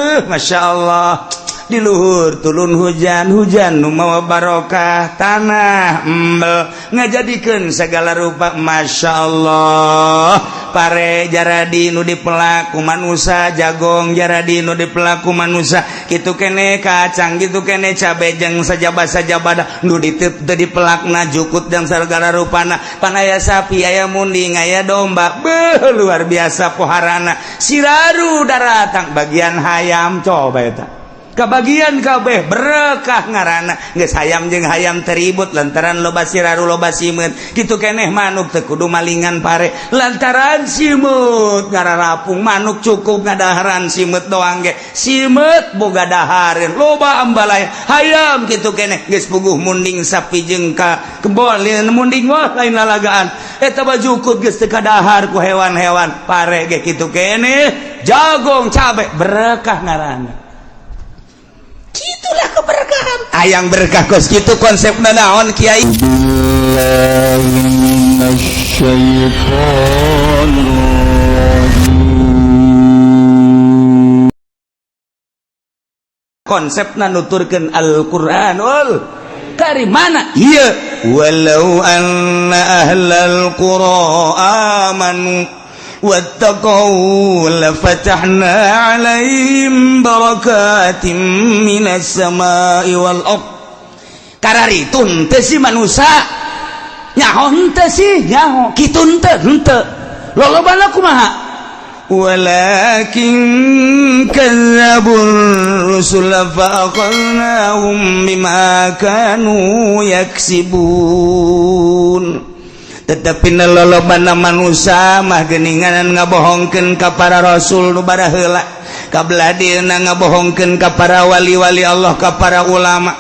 Beuh, Masya Allah, di luhur turun hujan, hujan nu mawa barokah, tanah embel ngajadikeun segala rupa. Masya Allah, pare jaradi nu dipelak ku manusa, jagong jaradi nu dipelak ku manusa, kitu kene kacang, kitu kene cabe jeung sajaba-sajabada nu ditep teu dipelakna, jukut dan segala rupana. Pan aya sapi, aya munding, aya domba. Beuh, luar biasa poharana. Siraru daratang bagian hayam, coba eta kebagian kabeh, berkah ngaranna. Geus hayam jeung hayam teribut lantaran loba siraru, loba simeut. Kitu keneh manuk, teu kudu malingan pare lantaran simeut ngararapung. Manuk cukup ngadaharan simeut doang ge, simeut boga dahareun, loba ambalaya. Hayam kitu keneh, geus puguh munding, sapi jeung ka kebon munding wah lain lalagaan eta mah, jukut geus teu kadahar ku hewan-hewan. Pare ge kitu keneh, jagong, cabe, berkah ngaranna. Itulah keberkahan, hayang berkah kos kitu. Konsepna naon, Kiai? بالله من الشيطان الرجيم. Konsepna nuturkeun Al-Qur'anul Karim mana ieu? Walau anna ahlal qura amanu wattaqau lafatahna alaihim barakatim minas samai wal ard. Kararitu henteu sih manusia? Nyaho henteu sih? Nyaho. Kitu henteu? Henteu. Lolobana kumaha? Walakin kadzdzabur rusul fa akhadnahum bima kanu yaksibun. Tetapi lolobana manusia mah geninganan ngabohongkeun ka para rasul nu baraheula, kabelah dieuna ngabohongkeun ka para wali-wali Allah, ka para ulama,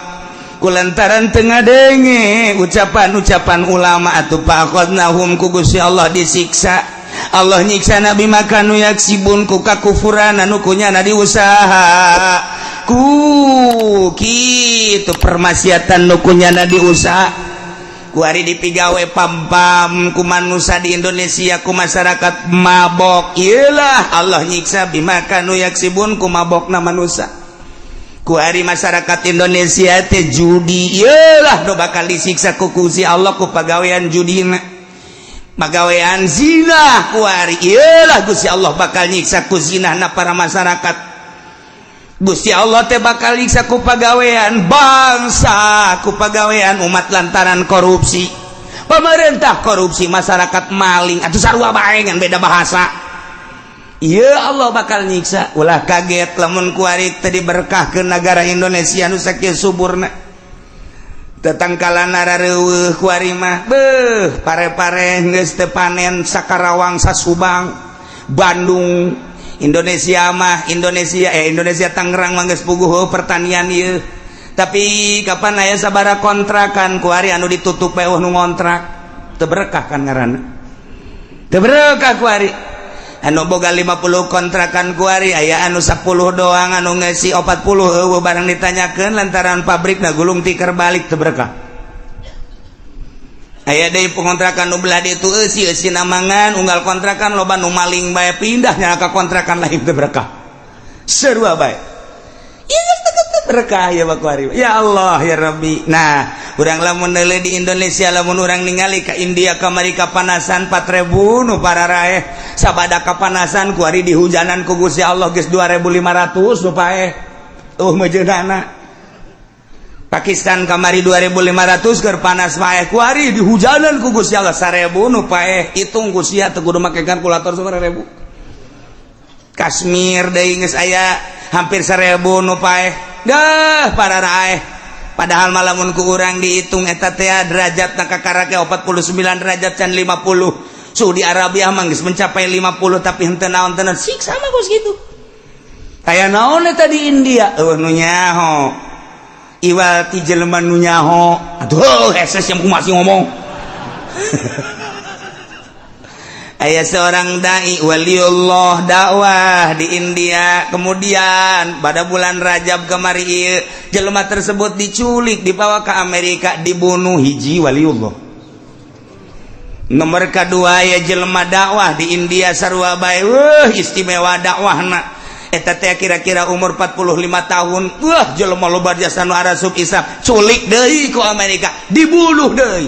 kulantaran teu ngadenge ucapan-ucapan ulama atuh fa akhadnahum, ku Gusti Allah disiksa. Allah nyiksa bima kanu yaksibun, ku kakufuran anu kunyana diusaha, ku kitu permaksiatan nu kunyana diusaha. Kuari dipigawe pam-pam ku manusia di Indonesia, ku masyarakat mabok. Iyalah, Allah nyiksa bima kanu yaksibun, ku mabokna manusia. Kuari masyarakat Indonesia teh judi, iyalah nu bakal disiksa ku Gusti Allah ku pagawean judina. Pagawean zina kuari, iyalah Gusti Allah bakal nyiksa ku zinahna para masyarakat. Gusti Allah teh bakal nyiksa ku pagawean bangsa, ku pagawean umat lantaran korupsi. Pemerintah korupsi, masyarakat maling, atuh sarua bae ngan beda bahasa. Ya Allah bakal nyiksa. Ulah kaget lamun kuari teu diberkahkeun negara Indonesia nu sakieu suburna. Tetangkalan rareuweuh kuari mah. Beuh, pare-pare geus teu panen Sakarawang, Sasubang, Bandung, Indonesia mah, Indonesia, eh, Indonesia Tangerang mah geus puguh pertanian ieu. Tapi kapan aya sabara kontrakan kuari anu ditutup bae nu ngontrak? Teu berkah kan ngaranna, teu berkah kuari. Anu boga 50 kontrakan kuari aya anu 10 doang, anu ngeusi 40 euweuh barang ditanyakeun lantaran pabrik na gulung tikar balik. Teu berkah. Aya deui pengontrakan nu belah ditu eusi eusi namangan unggal kontrakan, loba nu maling bae, pindah nya ka kontrakan lain. Teu berkah, sarua bae. Ieu teu berkah ya kuari. Ya Allah, ya Rabbi. Nah, urang lamun neuleuh di Indonesia, lamun urang ningali ka India kamari kapanasan 4000 nu pararaeh sabada kapanasan, kuari di hujanan ku Gusti Allah geus 2500 nu paeh mejeunana. Pakistan kamari 2500 keur panas paeh, kuari di hujanan ku Gusti Allah 1000 nu paeh. Hitung ku sia, teu kudu make kalkulator, 1000. Kashmir deui geus aya hampir 1000 nu paeh dah pararaeh. Padahal malamun ku urang dihitung eta teh derajat na kakarake 49 derajat can 50. Saudi Arabia mah geus mencapai 50, tapi henteu naon tenan, siksa mah kos kitu. Aya naon eta di India? Euweuh nu nyaho, iwal ti jelema nu nyaho. Aduh, hese yang masih ngomong. Aya seorang dai waliullah dakwah di India, kemudian pada bulan Rajab kemari ieu jelema tersebut diculik, dibawa ke Amerika, dibunuh. Hiji waliullah. Nomor kedua ya jelema dakwah di India sarua bae, wah, istimewa dakwahna. Eta teh kira-kira umur 45 tahun. Wah, jelema loba jasa nu arasup Islam, culik deui ku Amerika, dibunuh deui.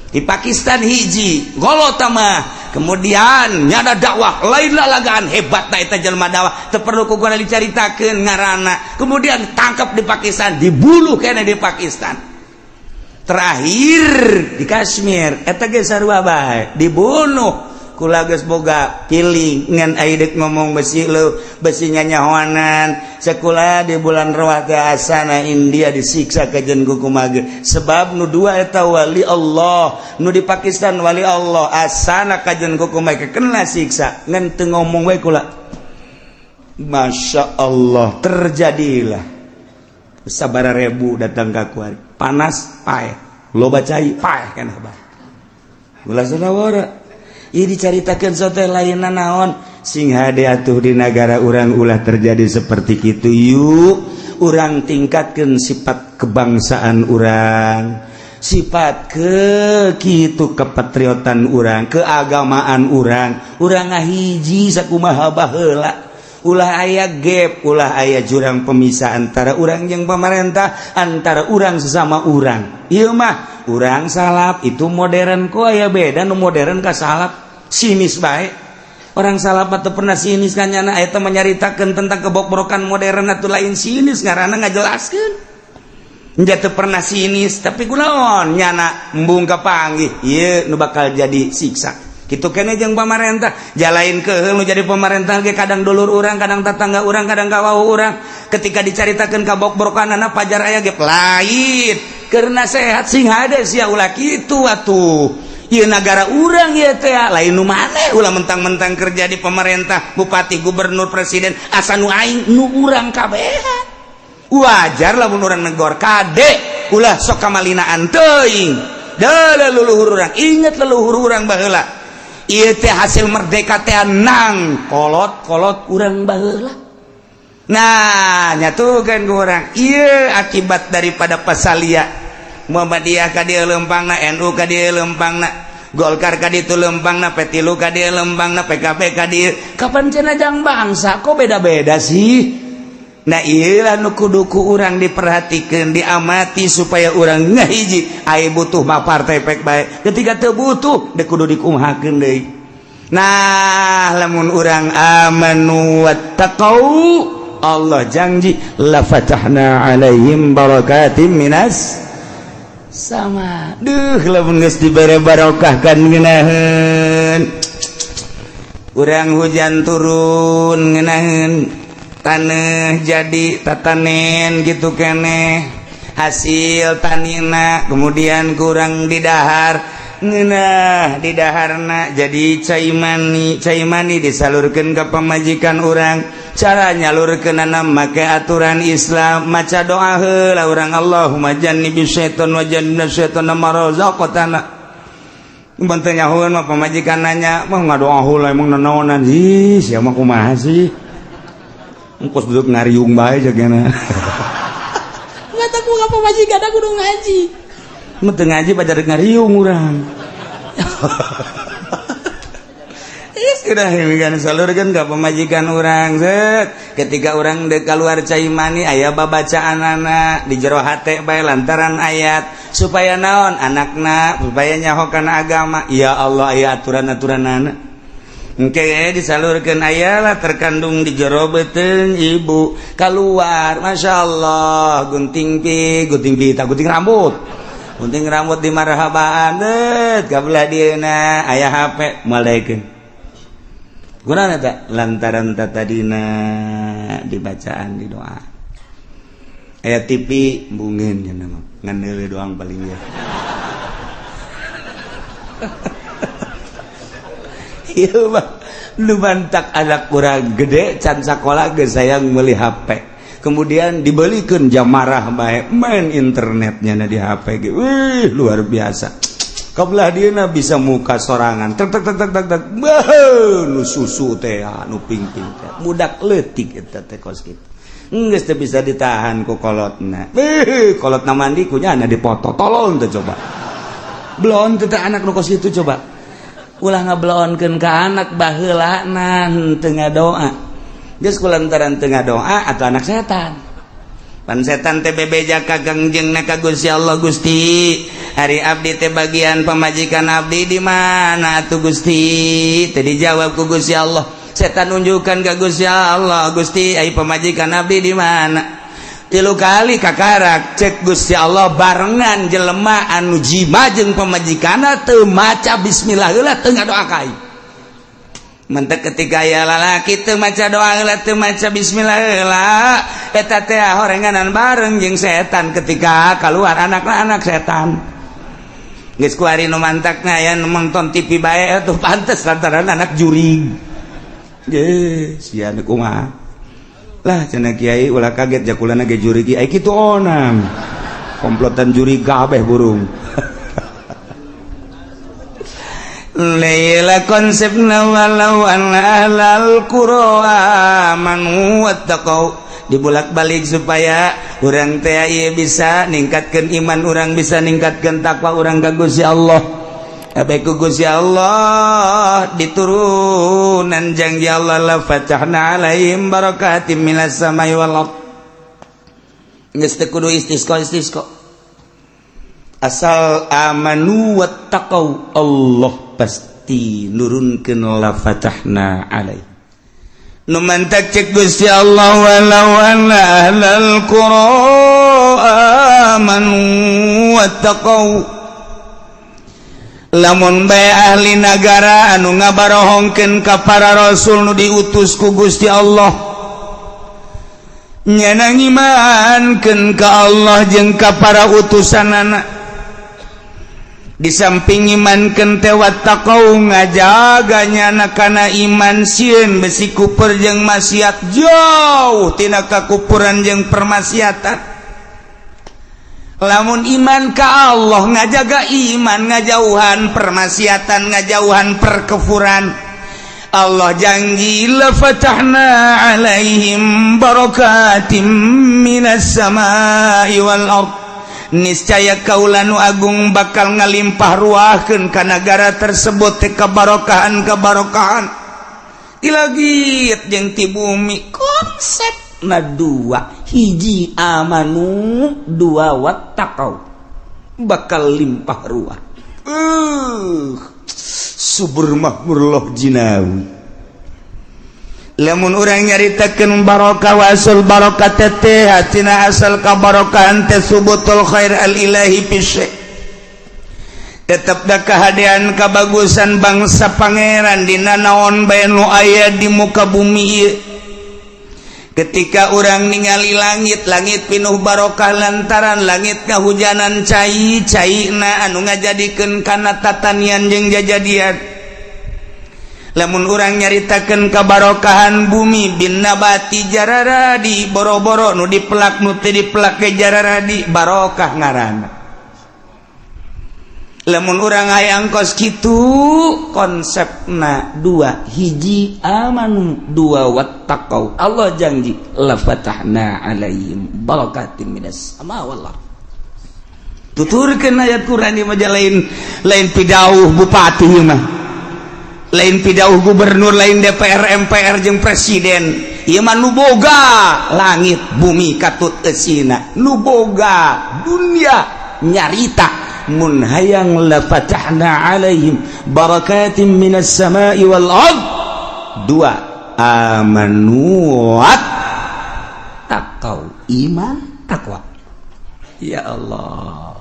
Di Pakistan hiji golot mah, kemudian nyada dakwah lain lalagaan, hebat na eta jelema dakwah, teu perlu ku gua dicaritakeun ngaranna. Kemudian tangkap di Pakistan, dibunuh kene di Pakistan. Terakhir di Kashmir eta ge sarua bae, dibunuh. Kula geus boga piling ngan ai deuk ngomong besi leu besi nyanyahoanan. Sekolah di bulan rawat teh asana India disiksa kajen ku kumaha, sebab nu dua eta wali Allah, nu di Pakistan wali Allah, asana kajen ku kumaha kena siksa ngan teu ngomong we kula. Masya Allah, terjadilah sabara ribu datang ka kuari, panas paeh, loba cai paeh, kana bae ulah sadawara. Ieu dicaritakeun sote lainna naon, sing hade atuh di negara urang ulah terjadi seperti kitu. Yuk urang tingkatkeun sifat kebangsaan urang, sifat ke kitu kepatriotan urang, keagamaan urang. Urang ngahiji sakumaha baheula, ulah aya gap, ulah aya jurang pemisah antara urang yang pemerintah, antara urang sesama urang. Ieu mah urang salaf itu modern, kok aya beda nu modern ka salaf? Sinis bae orang salaf atau pernah sinis kan nyana. Eta menyaritakeun tentang kebokbrokan modern atau lain sinis ngaranna, ngajelaskeun nya teu pernah sinis. Tapi kunaon nyana embung kapanggih ieu nu bakal jadi siksa kitu kene jeung pamarentah jalain ke nu jadi pemerintah ge, kadang dulur urang, kadang tetangga urang, kadang kawau urang. Ketika dicaritakeun kabokbrokanana pajar aya ge lain karena sehat, sing hade sia, ulah kitu atuh. Ieu nagara urang ieu teh, lain nu maneh. Ulah mentang-mentang kerja di pemerintah, bupati, gubernur, presiden, asa nu aing nu urang kabehan. Wajar lamun urang negor, kade ulah sok kamalinaan teuing. Deuleu leluhur urang, inget leluhur urang baheula. Ieu teh hasil merdeka teh nang kolot-kolot urang baheula. Nah, nyatukan ke urang ieu akibat daripada pasalia Muhammadiyah ka dieu lempangna, NU ka dieu lempangna, Golkar ka ditu lempangna, P3 ka dieu lempangna, PKB ka dieu. Kapan cenah jang bangsa, kok beda-beda sih? Nah, ieu nu kudu ku urang diperhatikan, diamati supaya urang ngahiji. Ai butuh mah partai pek bae, ketika teu butuh deuk kudu dikumahakeun deui. Nah, lamun urang amanu wattaqau, Allah janji la fatahna alaihim barakatim minas sama. Duh, lamun geus dibere barokah kan ngeunaheun urang, hujan turun ngeunaheun, tanah jadi tatanen gitu kene, hasil tanina kemudian kurang didahar ngeunah, didaharna jadi cai mani, cai mani disalurkan ke pemajikan urang. Cara nyalurkeunana make aturan Islam, maca doa heula urang, Allahumma jannibis syaiton wa jannibna syaiton ma razaqtana. Banteu nyahoeun mah pamajikan nanya mah ngadoa heula, emang nanaonan ih sia mah, kumaha sih? Engkos duduk ngariung bae jagana. Mata ku pamajikan aku kudu ngaji. Mun teu ngaji pajar ngariung urang. Ih, sudah kan salurkeun ka pamajikan urang, set. Ketika urang dek keluar cai mani aya babacaanana di jero hate bae lantaran ayat supaya naon anakna supaya nyaho kana agama. Ya Allah, aya aturan-aturanana. Engke disalurkeun ayalah terkandung di jero beuteung ibu keluar, Masya Allah, gunting pi gunting pita, gunting rambut, gunting rambut di marhabaan det kabelah dieuna aya HP malaikeun gunana eta lantaran tadina dibacaan di doa. Aya TV bungin nya mah ngan doang paling ya. Ieu mah nu mantak anak kurang gede can sakola geus sayang meuli HP, kemudian dibelikan jam marah bae main internetnya na di HP ge. Wih, luar biasa. Kabelah dieuna bisa muka sorangan tek tek tek tek tek tek. Bah, nu susu teh nu ping-ping teh budak leutik eta teh kos kitu geus teu bisa ditahan ku kolotna. Wih, kolotna mandi kunyana dipoto, tolong teh coba belon teh anak nu kos kitu. Coba ulah ngabelonkeun ka anak, baheulana teu ngadoa. Geus kulantaran teu ngadoa atau anak setan. Pan setan teh bebeja ka Kangjengna, ka Gusti Allah, "Gusti, ari abdi teh bagian pamajikan abdi di mana atuh, Gusti?" Teh dijawab ku Gusti Allah. Setan nunjukkan ke Gusti Allah, "Gusti, ai pamajikan abdi di mana?" Tilu kali kakarak. Cek Gusti Allah, barengan jelema anu jima jeung pamajikanna teu maca bismillah heula, teu ngadoa ka aing. Mentek ketika aya lalaki teu maca doa heula, teu maca bismillah heula, eta teh horenganan bareng jeung setan. Ketika keluar anakna anak setan. Geus kuari nu mantakna aya nu nonton TV bae atuh pantes lantaran anak jurig. Ge sia nu kumaha lah cenah kiai, ulah kaget jakulana ge jurig ai kitu, onang komplotan jurig kabeh burung. Laila konsepna walau anna ahlal qura amanu wattaqau dibulak-balik supaya urang teh ieu bisa ningkatkeun iman urang, bisa ningkatkeun takwa urang ka Gusti Allah. Abe ku Gusti Allah diturunan janji Allah, la fatahna alaihim barakatim minas samai wal ard. Geus teu kudu istisqa istisqa, asal amanu wattaqau, Allah pasti nurunkeun la fatahna alaih. Nu mantak cek Gusti Allah, walau anna ahlal qura amanu wattaqau, lamun bae ahli nagara anu ngabarohongkeun ka para rasul nu diutus ku Gusti Allah, nyana ngimankeun ka Allah jeung ka para utusanana, di samping imankeun teh wattaqau, ngajaga nyana kana iman, sieun besi kupur jeung maksiat, jauh tina kakupuran jeung permaksiatan. Lamun iman ka Allah, ngajaga iman, ngajauhan permaksiatan, ngajauhan perkufuran, Allah janji la fatahna alaihim barakatim minas samai wal ard, niscaya kaula nu agung bakal ngalimpah ruahkeun ka nagara tersebut teh kabarokahan kabarokahan ti langit jeung ti bumi. Konsep na dua: hiji amanu, dua wattaqau, bakal limpah ruah, subur makmur loh jinawi. Lamun urang nyaritakeun barokah, wasul barokah teh hatina asal kabarokahan teh subutul khair al ilahi fi syai', tetep da kahadean kabagusan bangsa pangeran dina naon bae nu aya di muka bumi ieu. Ketika orang ningali langit, langit pinuh barokah lantaran langit kahujanan cai caina anu ngajadikeun kana tatanian jeung jajadian. Lamun urang nyaritakeun kabarokahan bumi, bin nabati jararadi, boro-boro nu dipelak, nu teu dipelak ge jararadi, barokah ngaranna. Lamun urang hayang kos kitu, konsepna dua: hiji amanu, dua wattaqau. Allah janji la fatahna alaihim barakatim minas sama wal ard. Tuturkeun ayat Quran ieu mah, lain lain pidauh bupati ieu mah, lain pidauh gubernur, lain DPR, MPR jeung presiden. Ieu mah nu boga langit bumi katut eusina, nu boga dunia nyarita mun hayang la fatahna alaihim barakatim minas samai wal ard, dua amanu wat taqau, iman takwa. Ya Allah,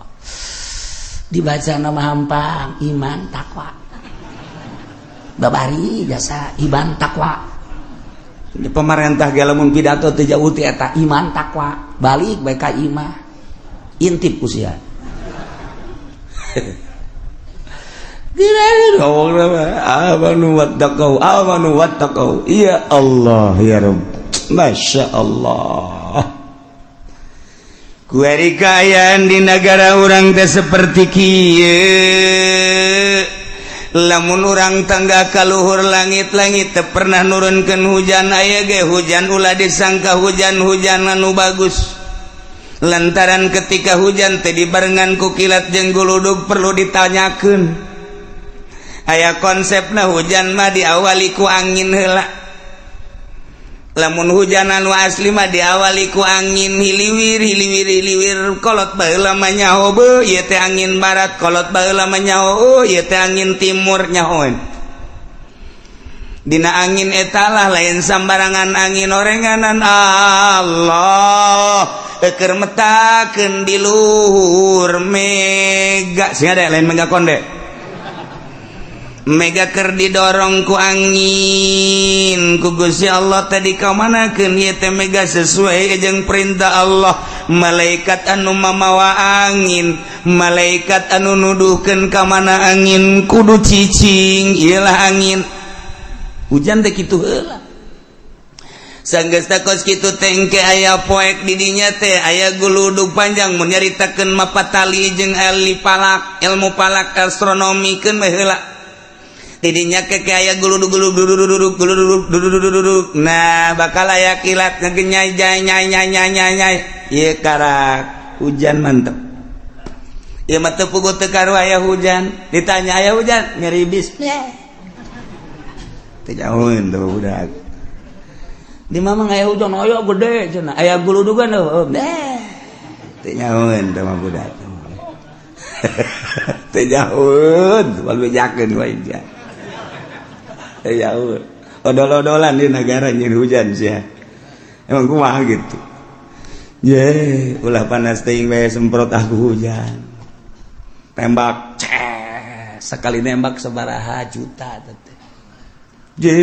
dibaca nama hampang iman takwa, babari jasa iman takwa. Di pemerintah ge lamun pidato teu jauh ti eta iman takwa, balik bae ka imah, intip ku sia. Amanu wattaqau, amanu wattaqau. Ya Allah, ya Rabb, Masya Allah. Kuari kaayaan di negara urang teh seperti kieu. Lamun urang tangga kaluhur langit-langit teu pernah nurunkeun hujan, aya ge hujan ulah disangka hujan-hujan anu bagus, lantaran ketika hujan teh dibarengan ku kilat jeung guludug. Perlu ditanyakeun, aya konsepna hujan mah diawali ku angin heula. Lamun hujan anu asli mah diawali ku angin hiliwir hiliwir hiliwir, kolot baheula mah nyaho beuh ieu teh angin barat, kolot baheula mah nyaho oh ieu teh angin timur, nyahoeun. Dina angin etalah, lain sambarangan angin, orenganan Allah eker metakeun di luhur mega. Sing ada lain mega konde, mega ker didorong ku angin ku Gusti Allah tadi kamanakeun ieu teh mega sesuai jeung perintah Allah. Malaikat anu mamawa angin, malaikat anu nuduhkeun ka mana angin kudu cicing, iyalah angin hujan teh kitu heula. Sanggeus kos kitu tengke aya poek didinya teh aya guludug panjang. Mun nyaritakeun mapatali jeung ahli falak, ilmu falak, astronomi keun mah heula. Tidinya ke aya guludug guludug guludug guludug guludug. Nah, bakal aya kilat ngegenyai jai nyai nyai nyai nyai nyai, ieu karak hujan mantep. Ieu mah teu puguh teu karu aya hujan. Ditanya aya hujan, ngeribis teu jauhin tuh budak. Di mama aya hujan, aya gede cenah, aya guludugan oh deh, teu nyahoeun teh mah budak, teu nyahoeun. Wal bejakeun wae dia teu nyahoeun, odol-odolan di negara nyeun hujan sia. Emang kumaha gitu ye, ulah panas teuing bae, semprot aku hujan, tembak ces, sekali nembak sabaraha juta teh je.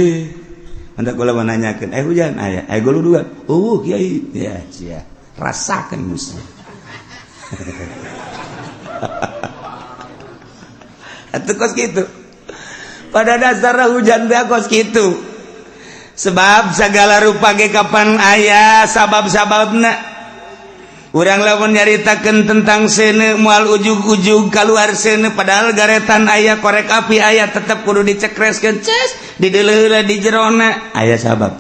Mantap kula menanyakan, eh hujan aya, eh guludugan, oh kiai, ya sia, rasakan musuh. Atuh kos gitu. Pada dasarnya hujan teh kos gitu. Sebab segala rupa ge kapan aya sabab-sababna. Urang lamun nyaritakeun tentang seuneu, moal ujug-ujug keluar seuneu, padahal garetan aya, korek api aya, tetep kudu dicekreskeun ces, dideuleuh di jerona aya sabab.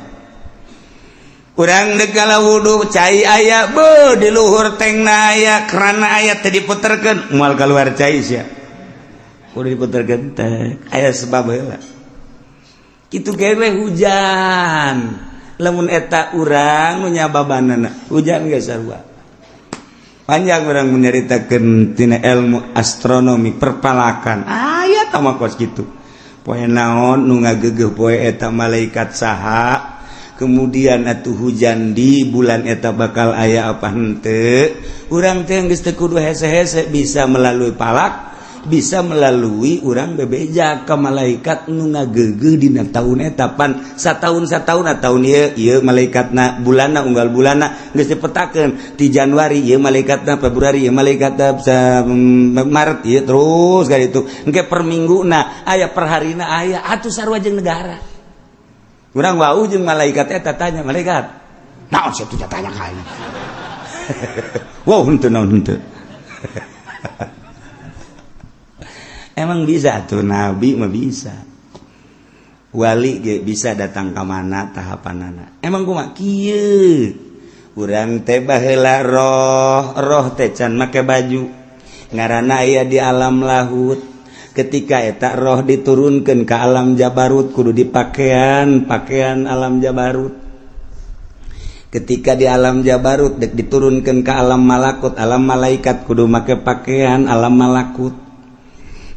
Urang dek wudu, cai aya, beuh di luhur tengna aya, kerana aya, teu diputerkeun moal keluar cai sia. Kudu diputerkeun teh aya sebab heula. Kitu ge we hujan. Lamun eta urang nu nyababanana, hujan geus sarua. Panjang orang menyeritakan tina ilmu astronomi, perpalakan aya mah kos gitu. Poe naon nu ngagegeuh, poe eta malaikat saha, kemudian atuh hujan di bulan eta bakal aya apa henteu. Urang teh geus teu kudu hese-hese, bisa melalui palak, bisa melalui urang bebeja ka malaikat nu ngagegeuh dina tahun eta. Pan sataun sataun, tahun ieu ieu malaikatna, bulanna, unggal bulanna geus dipetakeun, di Januari ieu malaikatna, Februari ieu malaikatna, Maret ieu, terus ka ditu engke per mingguna aya, per harina aya, atuh sarua jeung negara. Urang wau jeung malaikat eta, tanya malaikat naon sia tuh, tanya ka aing. Wow, henteu naon henteu. Emang bisa tuh, nabi mah bisa, wali ge bisa datang ke mana tahapanana. Emang kumaha kieu, urang teh baheula roh, roh teh can make baju, ngaranna aya di alam lahut. Ketika eta roh diturunkan ke alam jabarut, kudu dipakaian pakaian alam jabarut. Ketika di alam jabarut dek diturunkan ke alam malakut, alam malaikat, kudu make pakaian alam malakut.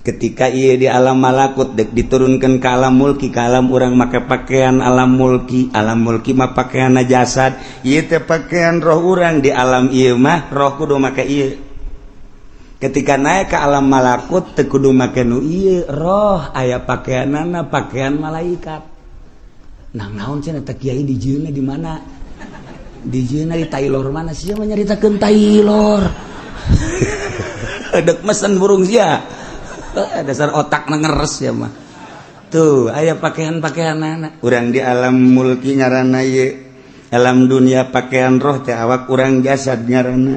Ketika ia di alam malakut dek diturunkan ke alam mulki, ke alam urang, make pakaian alam mulki. Alam mulki mah pakaian jasad, ieu teh pakaian roh urang. Di alam ieu mah roh kudu make ieu. Ketika naik ke alam malakut teu kudu make nu ieu, roh aya pakaianana pakaian malaikat. Nah, naon cenah teh kiai, di jieunna di mana, di jieunna di Taylor mana sia mah nyaritakeun Taylor, dek mesen burung sia. Dasar otak ngeres ya mah. Tuh aya pakaian-pakaian anak urang di alam mulki ngaranna ieu, alam dunia pakaian roh teh awak urang jasad ngaranna.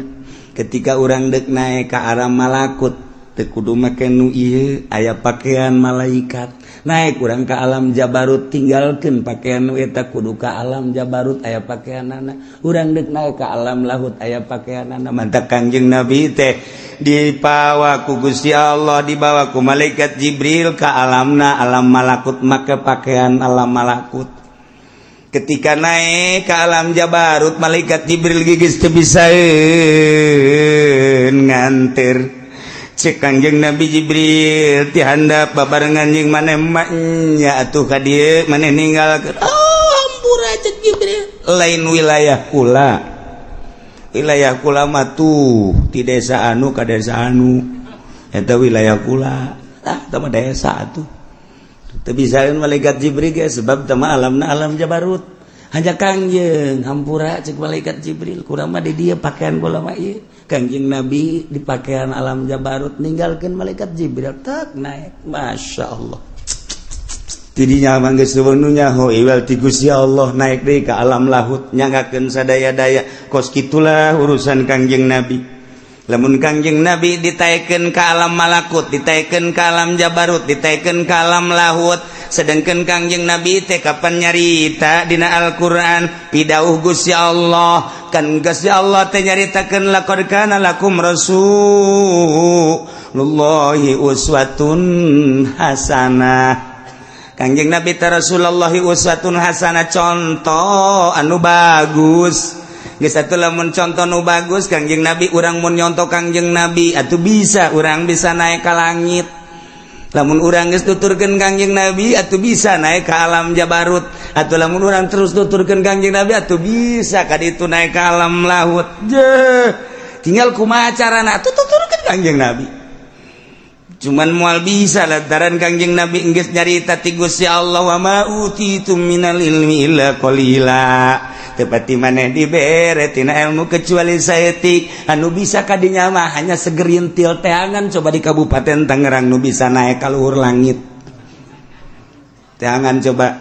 Ketika urang dek naik ke arah malakut teu kudu make nu ieu, aya pakaian malaikat. Naik urang ke alam jabarut, tinggalkeun pakaian nu eta, kudu ka alam jabarut, aya pakaianana. Urang dek naik ke alam lahut, aya pakaianana. Mantak Kangjeng Nabi teh dipawa ku Gusti Allah, dibawa ku malaikat Jibril ke alamna alam malakut, make pakaian alam malakut. Ketika naik ke alam Jabarut, malaikat Jibril geus teu bisa nganter. Cek Kangjeng Nabi Jibril, ti handap babarengan jeung maneh nya atuh ka dieu maneh ninggalkeun. Oh, hampura, cek Jibril, lain wilayah kula. Wilayah kula mah tuh ti desa anu ka desa anu, eta wilayah kula. Ah, tah mah desa atuh. Teu bisa malaikat Jibril ge, sebab tah mah alamna alam Jabarut. Hanya Kangjeng, hampura, cek malaikat Jibril, kurang mah di dia pakaian kula mah ieu. Kangjeng Nabi di pakaian alam Jabarut ninggalkeun malaikat Jibril, tak naik. Masya Allah. Tidinya mah geus nu nyaho iwal ti Gusti Allah, naik deui ka alam lahut, nyanggakeun sadaya-daya. Kos kitulah urusan Kangjeng Nabi. Lamun Kangjeng Nabi ditaikeun ka alam malakut, ditaikeun ka alam Jabarut, ditaikeun ka alam lahut, sedangkan Kangjeng Nabi teh kapan nyarita dina Al-Qur'an pidauh Gusti Allah kan. Gusti Allah teh nyaritakeun, laqad kana lakum rasulullahi uswatun hasanah. Kangjeng Nabi teh Rasulullah uswatun hasanah, contoh anu bagus. Geus atuh, lamun contoh nu bagus Kangjeng Nabi, urang mun nyontoh Kangjeng Nabi atuh bisa, urang bisa naik ka langit. Lamun urang geus tuturkeun Kangjeng Nabi atuh bisa naik ke alam Jabarut. Atau lamun urang terus tuturkeun Kangjeng Nabi atuh bisa ka ditu naik ke alam lahut. Je, tinggal kumaha carana atuh tuturkeun Kangjeng Nabi. Cuman moal bisa lantaran Kangjeng Nabi geus nyarita ti Gusti Allah, wa ma utitum minal ilmi illa qalila, teu pati maneh dibere tina ilmu kecuali saeutik. Anu bisa kadinya mah hanya segerintil. Teangan coba di Kabupaten Tangerang nu bisa naik ka luhur langit. Teangan coba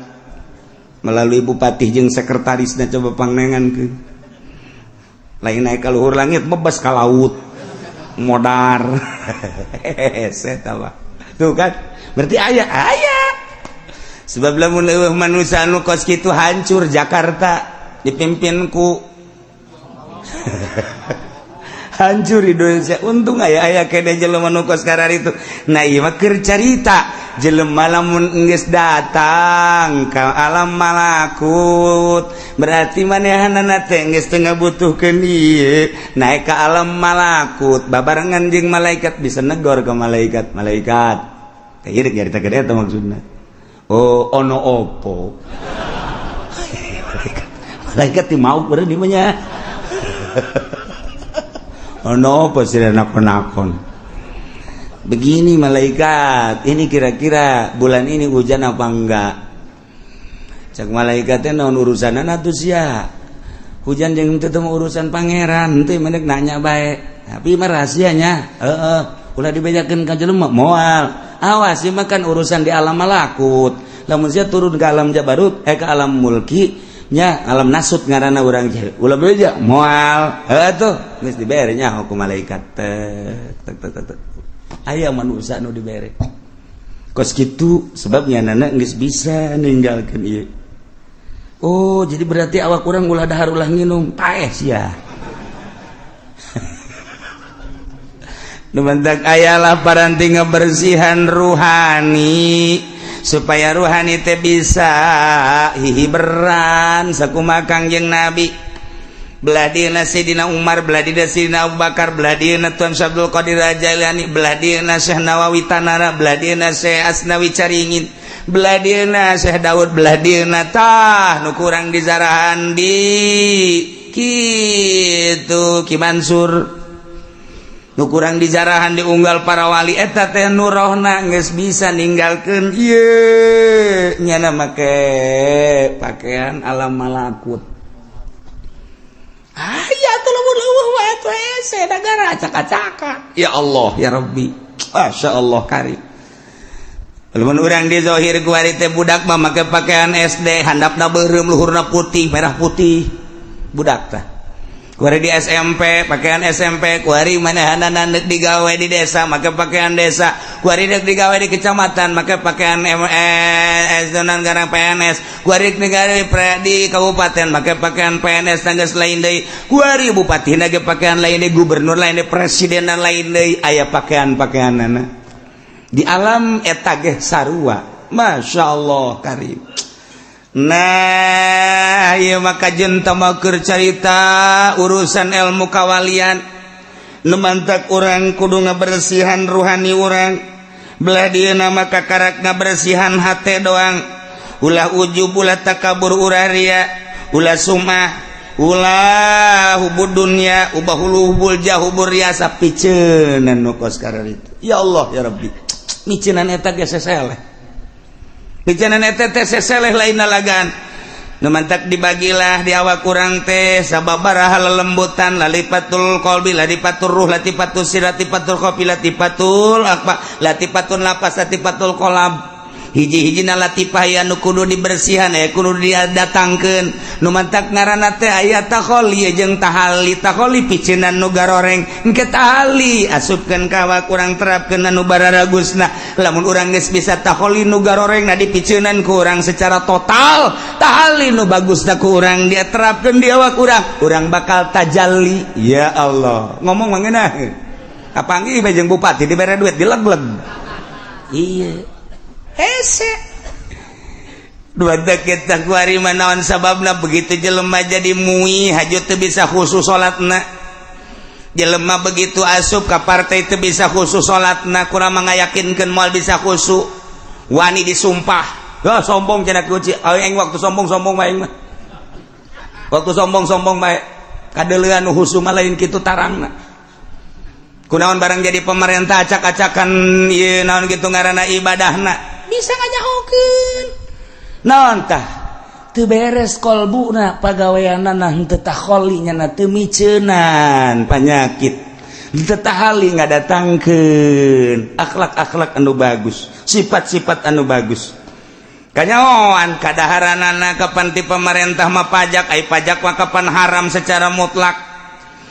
melalui bupati jeung sekretarisna, coba pangnengankeun. Lain naik ka luhur langit, bebas ka laut modar. Hese tuh kan, berarti aya aya sebab lamun leuweuh manusia anu kos kitu, hancur Jakarta dipimpin ku, hancur Indonesia. Untung aya aya kene jelema nu kos itu. Nah, ieu mah keur carita jelema lamun geus datang ka alam malakut, berarti manehanana teh geus teu ngabutuhkeun ieu. Naik ka alam malakut babarengan jeung malaikat, bisa negor ke malaikat. Malaikat teh ieu nyaritakeun eta maksudna. Oh, ono opo? Malaikat, malaikat ti mau beureum di mah nya. Ono apa sih nakon-nakon begini? Malaikat, ini kira-kira bulan ini hujan apa enggak? Cek malaikatnya, naon urusan atuh sia hujan jeung teu urusan pangeran. Teu mendek nanya bae, tapi mah rahasianya, heeh, ulah dibejakeun ka jelema. Moal, awas, ieu mah kan urusan di alam malakut. Lamun sia turun ke alam jabarut, eh, ke alam mulki nya, alam nasut ngaranna urang, ulah beja. Moal, heuh tuh geus dibere nya hukum malaikat tek tek tek tek. Aya manusia nu dibere kos kitu, sebabnya nana geus bisa ninggalkeun ieu. Oh, jadi berarti awak urang ulah dahar, ulah nginum, paeh sia. Nu mantak ayalah paranti ngebersihan ruhani supaya ruhani teh bisa hihiberan sakumaha Kangjeng Nabi. Belah dieuna Sayyidina Umar, belah dieuna Sayyidina Abu Bakar, belah dieuna Tuan Syekh Abdul Qadir Jailani, belah dieuna Syekh Nawawi Tanara, belah dieuna Syekh Asnawi Caringin, belah dieuna Syekh Daud, belah dieuna tah nu kurang dizarahan di kitu Ki Mansur, nu kurang dijarahan diunggal para wali eta teh nurohna geus bisa ninggalkeun ieu, nyana make pakaian alam malakut. Aya tuh lamun leuweuh wae tuh hese negara acak-acakan. Ya Allah, ya Rabbi, Masya Allah karim. Lamun urang di zahir kuari teh budak mah make pakaian SD, handapna beureum, luhurna putih, merah putih, budak tah. Kuari di SMP pakaian SMP, kuari manehanana deuk digawe di desa make pakaian desa, kuari deuk digawe di kecamatan make pakaian MS dan garang PNS, kuari digawe di kabupaten make pakaian PNS, tanggas lain deui, kuari bupati ge pakaian lain deui, gubernur lain deui, presiden lain deui, aya pakaian-pakaianana di alam eta ge sarua. Masya Allah karim. Nah, ieu maka jeung tamakur carita urusan ilmu kawalian. Nu mantak urang kudu ngabersihan ruhani urang. Belah dieuna maka karak ngabersihan hate doang. Ulah ujub, ulah takabur, ulah ria, ulah sumah, ulah hubud dunya, ubah hulu hubul jah hubur riasa piceunan nu kos itu. Ya Allah ya Rabbi. Miceunan eta ge seseleh. Picenan eta teh seseleh lain lalagan. Nu mantak dibagilah di awak urang teh sababaraha lelembutan, lalipatul qalbi, latifatul ruh, latifatul sir, latifatul khafi, latifatul akba, latifatun lapas, latifatul qalab. Hiji-hijina latifah aya nu kudu dibersihan, aya kudu didatangkeun. Nu mantak ngaranna teh aya takholi jeung tahali. Takholi piceunan nu garoreng, engke tahali asupkeun ka awak urang, terapkeun anu bararagusna. Lamun urang geus bisa takholi nu garoreng na dipiceunan ku urang secara total, tahali nu bagusna ku urang dia terapkeun di awak urang, urang bakal tajalli. Ya Allah, ngomong mah ngeunah. Kapanggih bae jeung bupati dibere duit dileg-leg. Iya. Hese. Dua kita kuari manaon sababna begitu jelema jadi mui haju teu bisa khusus salatna. Jelema begitu asup ka partai teu bisa khusus salatna, kurang mengayakinkeun moal bisa khusyuk. Wani disumpah. Wah, sombong cenah kunci. Aing waktu sombong-sombong mah aing mah. Waktu sombong-sombong bae kadeuleuan nu khusyuk mah lain kitu tarangna. Kunaon barang jadi pemerintah acak-acakan ieu naon kitu ngaranna ibadahna. Bisa nganyahokeun. Naon tah? Teu beres kolbuna pagaweanana henteu takholi nya teu miceunan panyakit. Henteu tahali ngadatangkeun akhlak-akhlak anu bagus, sifat-sifat anu bagus. Kanyahoan kadaharanana kapan ti pemerintah mah pajak, ai pajak mah kapan haram secara mutlak.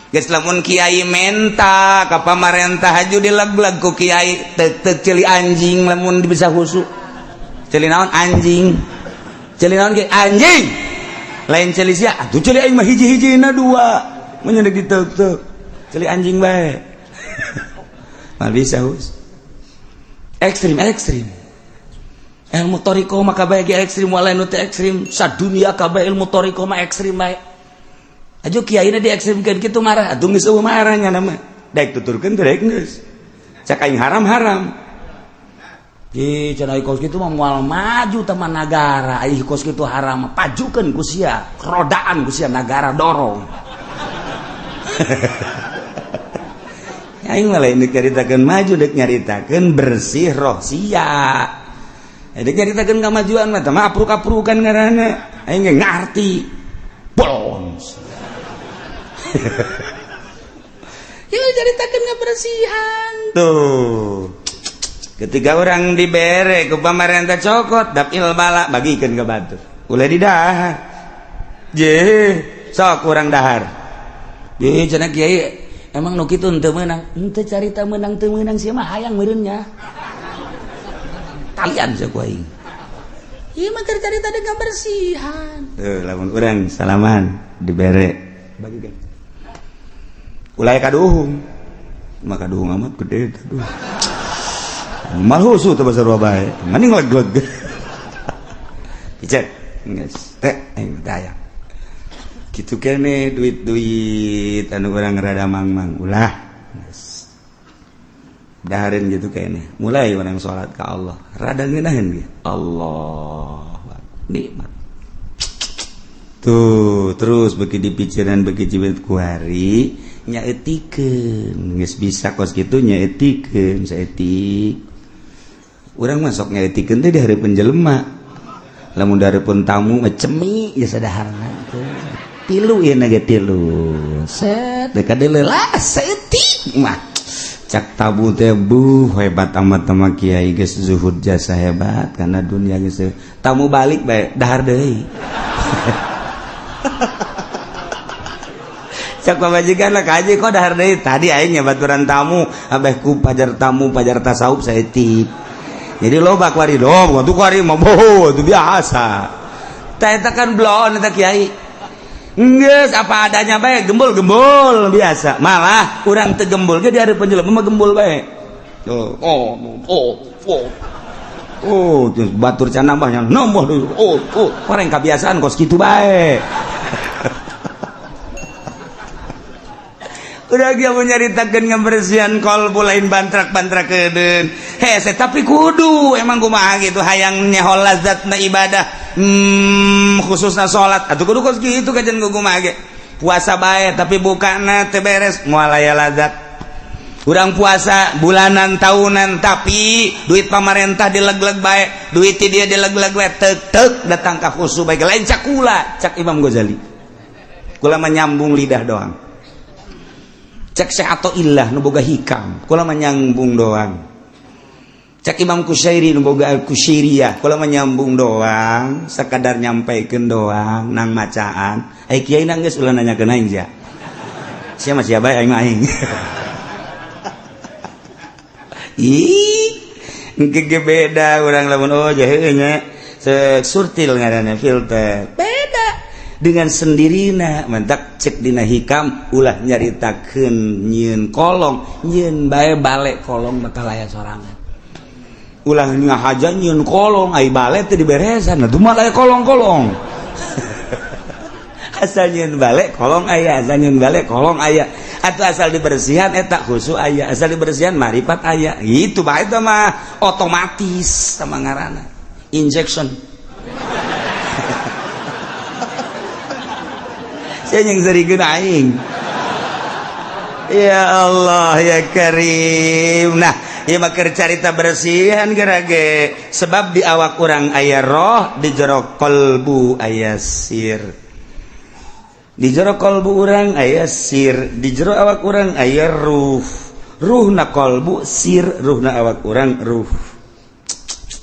Geus lamun kiai menta ka pamarentah haju dileg-leg ku kiai teuk-teuk ceuli anjing lamun bisa khusyuk. Ceuli naon anjing? Ceuli naon ge anjing? Lain ceuli sia, atuh ceuli aing mah hiji-hijina dua. Mun deuk diteuk-teuk. Ceuli anjing bae. Mah bisa hus. Ekstrim ekstrim. Ilmu thoriqoh mah kabeh ge ekstrim, walain nu teu ekstrim, sadunia kabeh ilmu thoriqoh mah ekstrim bae. Aju kiai na diekstrimkeun kitu marah, atuh geus eueuh marahnya nama. Daek tuturkeun teh daek geus. Cak aing haram-haram. Ih, cenah kos kitu mah moal maju teman nagara, ai kos kitu haram, pajukeun ku sia, rodaan ku sia nagara dorong. Aing mah lain nyaritakeun maju, deuk nyaritakeun bersih roh sia. Deuk nyaritakeun kamajuan mah teh mah apruk-aprukan ngaranna. Aing ge ngarti. Bolons. Ya caritakeun ngabersihan. Tuh. Ketika orang dibere ku pamarentah cokot dapil bala bagikeun ka batur. Ulah didahar. Je, sok urang dahar. Je cenah kiai emang nu kitu henteu meunang. Henteu carita meunang teu meunang sia mah hayang meureun nya. Talian sia ku aing. Ieu mah keur carita dengan bersihan. Tuh lamun urang salaman dibere bagikeun. Ulah kaduhung. Maka kaduhung amat gede aduh. Mal husu teh basarua bae. Mending leg-leg. Icet. Geus teh aing teh aya. Kitu kene duit-duit anu urang rada mangmang ulah. Geus. Dahareun gitu kene. Mulai urang salat ka Allah. Rada ngeunaheun ge. Allah nikmat. Tuh, terus beki dipikiran beki cibet kuari nyaetikeun. Geus bisa kos kitu nyaetikeun saetik. Urang masuk nyaetikeun teh di hareupeun jelema. Lamun di hareupeun tamu mah cemi geus sadaharna teh. Tilu ieu na ge tilu. Set deuk kadeuleu lah saeutik mah. Cak tabu teh buh hebat amat sama kiai geus zuhud jasa hebat karena dunia geus tamu balik bae dahar deui. Cak pamajikan lah kaji kok dahar deui tadi aing baturan tamu abeh ku pajar tamu pajar tasawuf saeutik. Jadi loba kuari dong, waktu kuari mah boh itu biasa. Tah eta kan bloon eta kiai. Geus apa adanya bae gembul-gembul biasa. Malah urang teu gembul ge di hareupeun jelema mah gembul bae. Oh, oh, oh, oh. Oh, batur can nambahnya nambah deui. Oh, oh, orang kebiasaan kos kitu bae. Udah dia menyaritakeun ngebersihan kolbu lain bantrak-bantrak kedeun. Hese tapi kudu emang kumaha gitu hayang nyaho lazatna ibadah. Khususna salat. Atuh kudu kos kitu kajian kumaha ge. Puasa bae tapi bukana teu beres moal aya lazat. Urang puasa bulanan tahunan tapi duit pamarentah dileg-leg bae, duit dia dileg-leg bae tek-tek datang ka khusu bae lain cak kula, cak Imam Ghazali. Kula menyambung lidah doang. Cek Syekh atau ilah nu boga hikam, kula menyambung doang. Cek Imam Kusyairi nu boga Al-Kusyairiyah, kula menyambung doang, sekadar nyampaikeun doang nang macaan. Ai kiai nang geus ulah nanyakeun aing sia. Sia mah sia bae aing mah aing. Ih, engke ge beda urang lamun oh jahe nya. Surtil ngaranna filter. Beda dengan sendirina mentak cek dina hikam ulah nyaritakeun nyieun kolong nyieun bae balik kolong bakal aya sorangan ulah ngahaja nyieun kolong ai bale teu diberesan atuh mah aya kolong-kolong asal nyieun bale kolong aya asal nyieun bale kolong aya atau asal dibersihan eta khusu aya asal dibersihan marifat aya itu bae teh mah otomatis sama ngaranna injection. Saya yang serikeun aing. Ya Allah ya Karim. Nah, ieu mah keur carita bersihan gerage sebab di awak urang aya roh, di jero kalbu aya sir. Di jero kalbu urang aya sir, di jero awak urang aya ruh. Ruhna kalbu sir, ruhna awak urang ruh.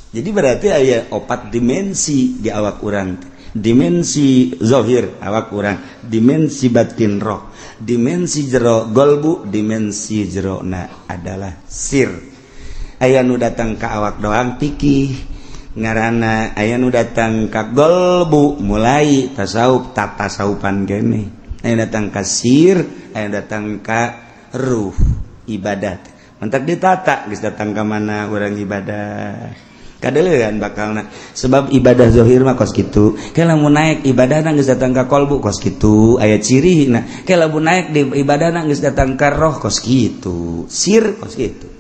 Jadi berarti aya opat dimensi di awak urang. Dimensi zahir awak urang, dimensi batin roh, dimensi jero golbu, dimensi jero na adalah sir. Aya nu datang ka awak doang pikih ngaranna, aya nu datang ka golbu mulai tasawuf tatasawupan kene, aya datang ka sir, aya datang ka ruh ibadat. Mentak ditata geus datang ka mana urang ibadah. Kadelean bakalna sebab ibadah zahir mah kos kitu. Ke lamun naik ibadahna geus datang ka kolbu kos kitu, aya cirina. Ke lamun naik di ibadahna geus datang ka roh kos kitu, sir kos kitu.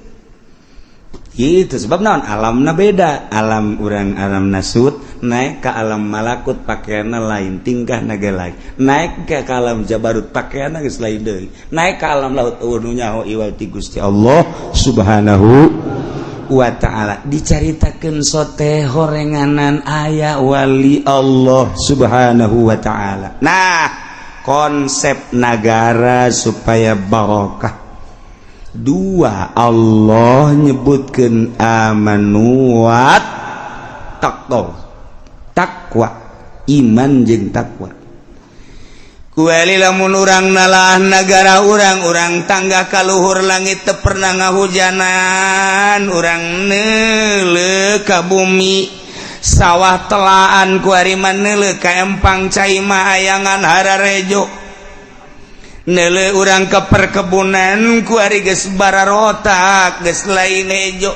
Gitu sebab naon alamna beda, alam urang alam nasut naik ke alam malakut pakaianna lain, tingkahna ge lain. Naik ke alam jabarut pakaianna geus lain deui. Naik ke alam laut eueuh nu nyaho iwal ti Gusti Allah Subhanahu wa ta'ala. Dicaritakeun sote horenganan aya wali Allah Subhanahu wa ta'ala. Nah, konsep nagara supaya barokah. Dua, Allah nyebutkeun amanu wa taqwa. Takwa, iman jeung takwa. Kueli lamun urang nalaah nagara urang, urang tangga kaluhur langit teu pernah ngahujanan, urang neuleuh ka bumi sawah telaan kuari mah neuleuh ka empang cai mah ayangan hararejo, neuleuh urang ke perkebunan kuari geus bararotak geus lain hejo,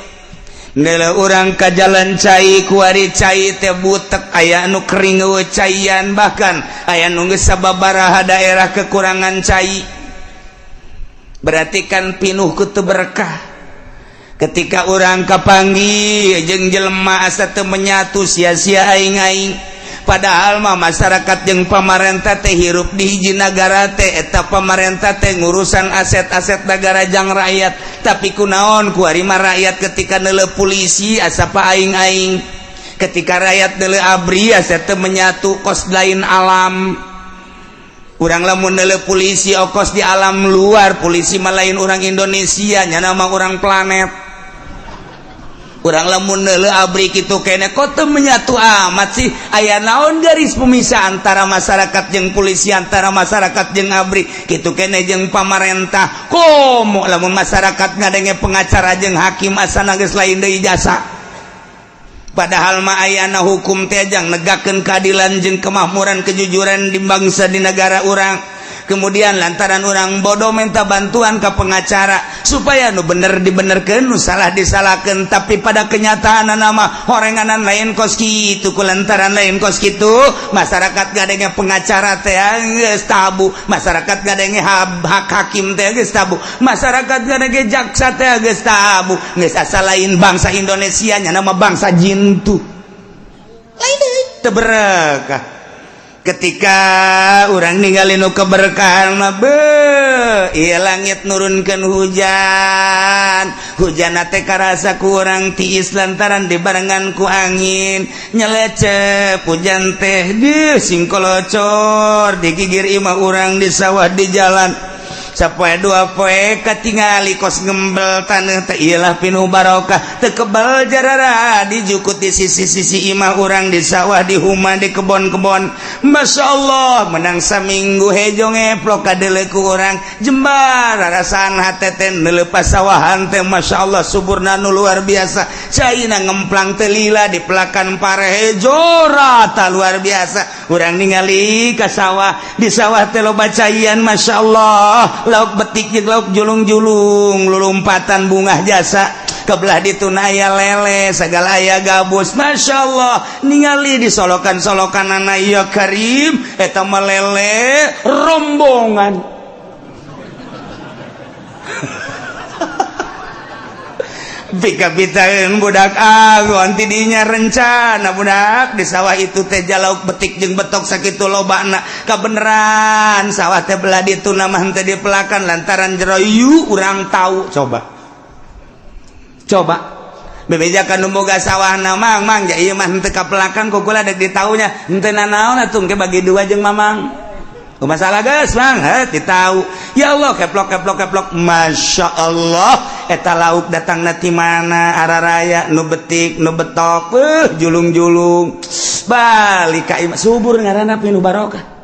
neuleuh urang ka jalan cai kuari cai teh butek aya nu kering eueuh caian, bahkan aya nu geus sababaraha daerah kekurangan cai. Berarti kan pinuh ku teu berkah. Ketika urang kapanggih jeung jelema asa teu menyatu sia-sia aing-aing. Padahal mah masyarakat jeung pamarentah teh hirup di hiji nagara teh, eta pamarentah teh ngurusan aset-aset nagara jang rakyat. Tapi kunaon kuari mah rakyat ketika neuleuh polisi asa pa aing-aing, ketika rakyat neuleuh ABRI asa teu menyatu kos lain alam. Urang lamun neuleuh polisi okos di alam luar, polisi mah lain urang Indonesia, nyana mah urang planet. Urang lamun neuleuh ABRI kitu kene kok teu menyatu amat sih, aya naon garis pemisah antara masyarakat jeung polisi, antara masyarakat jeung ABRI kitu kene jeung pamarentah. Komo lamun masyarakat ngadenge pengacara jeung hakim asana geus lain deui jasa. Padahal mah ayana hukum teh jang negakeun keadilan jeung kemakmuran kejujuran di bangsa di negara urang. Kemudian lantaran orang bodoh minta bantuan ke pengacara supaya nu bener dibenerkeun, nu salah disalahkeun. Tapi pada kenyataan nama horenganan lain kos kitu. Ku lantaran lain kos kitu, masyarakat ngadenge pengacara teh geus tabu, masyarakat ngadenge hak hakim teh geus tabu, masyarakat ngadenge jaksa teh geus tabu. Geus asa lain bangsa Indonesia nya, nama bangsa jintu Lain deui. Teu berkah. Ketika orang ninggalin nu keberkahan mah, beuh, ieu langit nurunkeun hujan, hujan teh karasa ku urang tiis lantaran dibarengan ku angin nyelecep. Hujan teh di singkolocor di gigir imah urang, di sawah, di jalan. Sapoe dua poe katingali kos ngembel taneuh teh. Iyalah, pinuh barokah, teu kebal jarara dijukut di sisi-sisi imah urang, di sawah, di huma, di kebon-kebon. Masya Allah, menang saminggu hejo ngeplok kadeuleu ku urang jembar rarasaan hate teh neulepas sawahan teh. Masya Allah, suburna nu luar biasa, caina ngemplang teu lila, di pelakan pare hejo rata, luar biasa. Urang ningali ka sawah, di sawah teh loba caian. Masya Allah, lauk betik jeung lauk julung-julung lulumpatan, bungah jasa. Kebelah ditu aya lele segala, aya gabus. Masya Allah, ningali di solokan-solokan anak, ya Karim, eta mah lele rombongan. Pika-pitaeun budak agon tidinya rencana budak di sawah itu teh lauk betik jeung betok sakitu lobana. Kabeneran sawah teh belah ditu nama henteu dipelakan lantaran jero yu urang tahu. Coba coba bebejakan nu boga sawahna, "Mang, Mang, ja ieu mah henteu kapelakan ku kula, dek ditaunya henteu nanaon atuh, engke bagi dua jeung Mamang." Oh, masalah geus, Mang, heh ditau. Ya Allah, keplok keplok keplok. Masya Allah, eta lauk datang ti mana araraya, nu betik, nu betok, julung-julung balik ka imah. Subur ngaranna, pinuh barokah.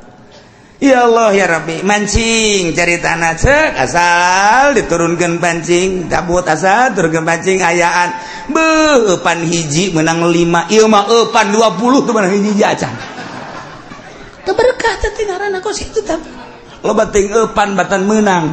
Ya Allah ya Rabbi, mancing cari tanah cek asal diturunkan pancing cabut, asal turunkan pancing ayaan. Beuh, eupan hiji menang 5, ieu mah eupan 20 tuh menang hiji acan. Teu berkah teh ngaranna kos kitu tapi. Loba teuing eupan batan menang.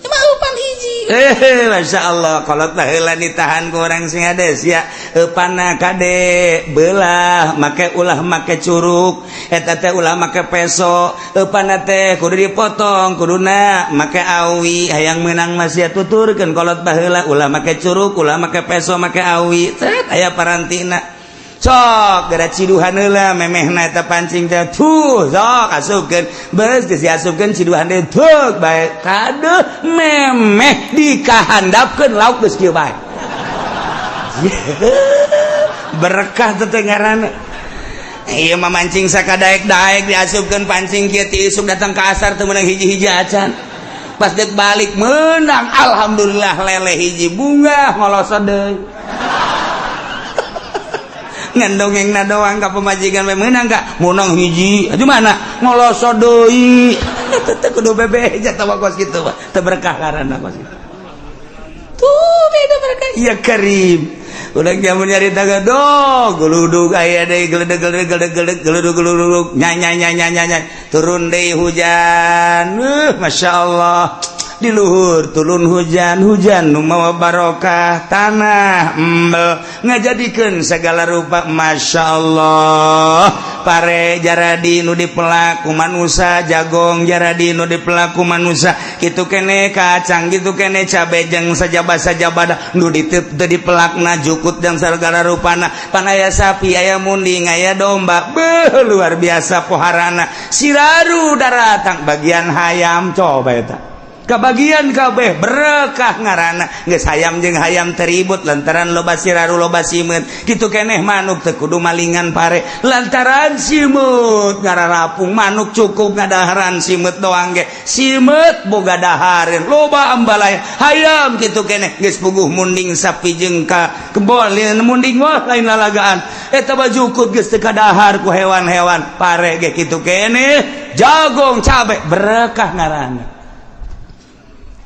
Ieu mah eupan hiji. Eh, Masya Allah, kolot baheula ditahan ku orang sing hades ya. Eupanna kade belah make, ulah make curuk eta teh, ulah make peso. Eupanna teh kudu dipotong, kuduna make awi hayang menang masih. Tuturkeun kolot baheula, ulah make curuk, ulah make peso, make awi. Cet, aya parantina, sok gara ciduhan heula memehna eta pancing teh. Tuh, sok asupkeun, beus geus diasupkeun, ciduhan deui, tuh bae kade memeh dikahandapkeun lauk geus kieu bae. Berkah teh ngaranna. Ieu mah mancing sakadaek-daek, diasupkeun pancing kieu ti isuk datang ka asar teu meunang hiji-hiji acan. Pas dek balik menang, alhamdulillah, lele hiji, bunga ngolosot deui. Ngan dongeng na doang ka pemajikan we, meunang ka menang hiji aju mana ngolosot deui. Teu kudu bebeja tawa kos kitu mah, teu berkah ngaranna kos kitu. Tuh beda berkah. Ya Karim, udah jamun nyarita do geludug aya deui, geledeg geledeg geledeg geledeg geludug geludug nyanya nyanya nyanya, turun deui hujan. Masya Allah, di luhur turun hujan, hujan nu mawa barokah, tanah embel ngajadikeun segala rupa. Masya Allah, pare jaradi nu dipelak ku manusa, jagong jaradi nu dipelak ku manusa, kitu kene kacang, kitu kene cabe jeung sajaba-sajabada nu diteu teu dipelakna, jukut dan segala rupana. Pan aya sapi, aya munding, aya domba. Beuh, luar biasa poharana, siraru daratang bagian hayam. Coba eta kebagian kabeh, berkah ngaranna. Geus hayam jeung hayam teribut lantaran loba siraru, loba simeut. Kitu keneh manuk, teu kudu malingan pare lantaran simeut ngararapung. Manuk cukup ngadaharan simeut doang ge, simeut boga dahareun, loba ambalaya. Hayam kitu keneh, geus puguh munding sapi jeung ka kebon munding, wah, lain lalagaan eta bajukut geus teu kadahar ku hewan-hewan. Pare ge kitu keneh, jagong, cabe, berkah ngaranna.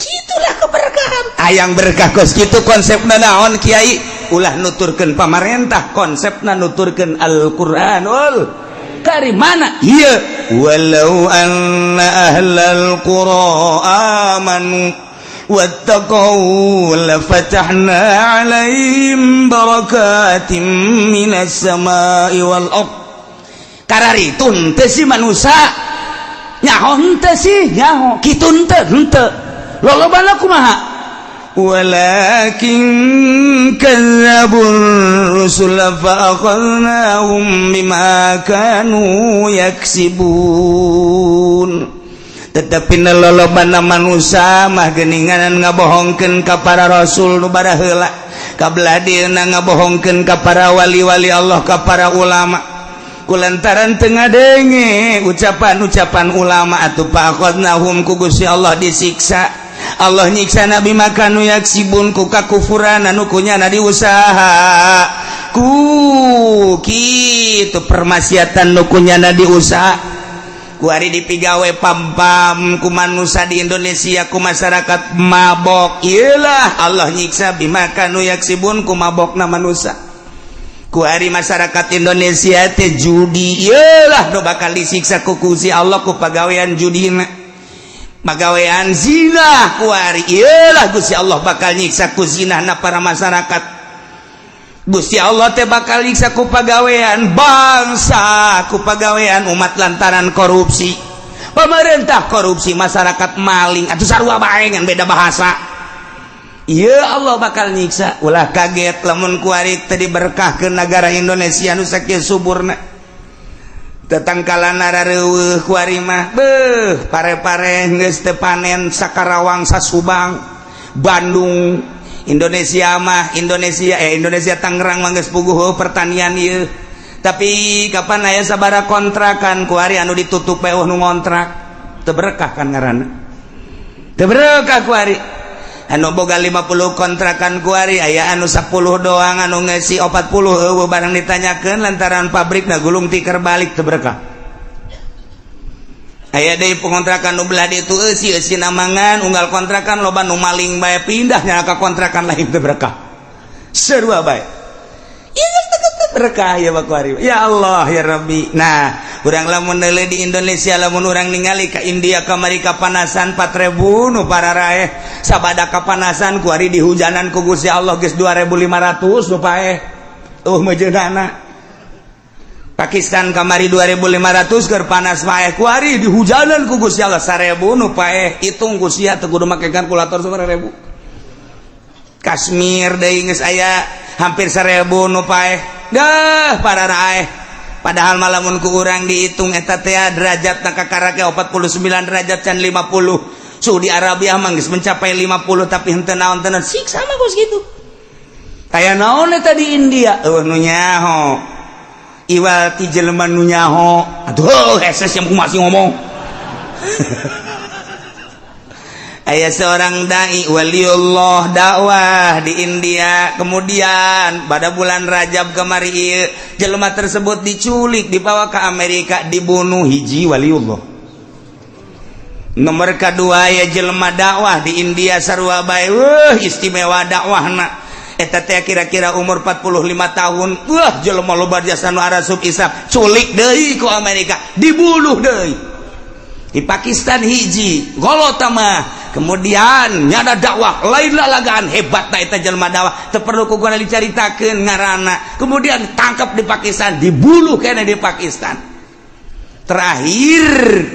Itulah keberkahan. Ayang berkah kos kitu konsepna naon, Kiai? Ulah nuturkeun pamarentah, konsepna nuturkeun Al-Qur'anul Karim. Mana ieu? Walau anna ahlal qura amanu wattaqau lafatahna 'alaihim barakatim minas sama'i wal ard. Kararitu henteu sih manusia, nyaho henteu sih, nyaho kitu henteu, henteu lolobana kumaha? Walakin kadzdzabur rusul fa akhadnahum bima kanu yaksibun. Tetapi lolobana manusia mah geningan ngabohongkeun ka para rasul nu baraheula, kabelah dieuna ngabohongkeun ka para wali-wali Allah, ka para ulama, kulantaran teu ngadenge ucapan-ucapan ulama atuh fa akhadnahum, ku Gusti Allah disiksa. Allah nyiksa bima kanu yaksibun, ku kakufuran anu kunyana diusaha, ku kitu permaksiatan nu kunyana diusaha. Kuari dipigawe pam-pam ku manusia di Indonesia, ku masyarakat mabok. Iyalah, Allah nyiksa bima kanu yaksibun, ku mabokna manusia. Kuari masyarakat Indonesia teh judi, iyalah, nu bakal disiksa ku Gusti Allah ku pagawean judina. Pagawean zina kuari, iyalah, Gusti Allah bakal nyiksa ku zina na para masyarakat. Gusti Allah teh bakal nyiksa ku pagawean bangsa, ku pagawean umat lantaran korupsi. Pemerintah korupsi, masyarakat maling atau sarua bae, ngan beda bahasa. Iya, Allah bakal nyiksa. Ulah kaget lamun kuari teh diberkah ke negara Indonesia nu sakieu suburna. Tetangkalan rareuweuh kuari mah, beuh, pare-pare geus teu panen Sakarawang, Sasubang, Bandung, Indonesia mah, Indonesia, eh, Indonesia Tangerang mah geus puguh pertanian ieu. Tapi kapan aya sabara kontrakan kuari anu ditutup bae, nu ngontrak? Teu berkah kan ngaranna, teu berkah kuari. Anu boga 50 kontrakan kuari aya anu 10 doang, anu ngeusi 40 euweuh barang ditanyakeun lantaran pabrik na gulung tikar balik. Teu berkah. Aya deui pengontrakan nu belah ditu eusi eusi namangan unggal kontrakan loba nu maling bae, pindah nya ka kontrakan lain. Teu berkah, sarua bae. Ieu teu berkah ya kuari. Ya Allah, ya Rabbi. Nah, urang lamun neuleuh di Indonesia, lamun urang ningali ka India kamari kapanasan 4000 nu pararaeh sabada kapanasan, kuari dihujanan ku Gusti Allah geus 2500 nu paeh tuh meujeunana. Pakistan kamari 2500 keur panas paeh, kuari dihujanan ku Gusti Allah 1000 nu paeh. Hitung ku sia, teu kudu make kalkulator, sabaraha ribu. Kashmir deui geus aya hampir 1000 nu paeh dah pararaeh. Padahal malamun ku urang dihitung eta teh derajat na kakarake 49 derajat, can 50. Saudi Arabia mah geus mencapai 50, tapi henteu naon tenan siksa mah geus kitu. Kaya naon eta di India, euweuh nu nyaho. Iwal ti jelema nu nyaho atuh hese yang masih ngomong. Aya seorang dai waliullah dakwah di India, kemudian pada bulan Rajab kemari ieu jelema tersebut diculik, dibawa ke Amerika, dibunuh. Hiji waliullah. Nomor kedua ya jelema dakwah di India sarua bae, wah, istimewa dakwahna eta teh, kira-kira umur 45 tahun. Wah, jelema loba jasa nu arasup Islam, culik deui ku Amerika, dibunuh deui. Di Pakistan hiji golota mah, kemudian nyada dakwah lain lalagaan, hebat na eta jelema dakwah, teu perlu ku gua dicaritakeun ngaranna. Kemudian tangkap di Pakistan, dibunuh kene di Pakistan. Terakhir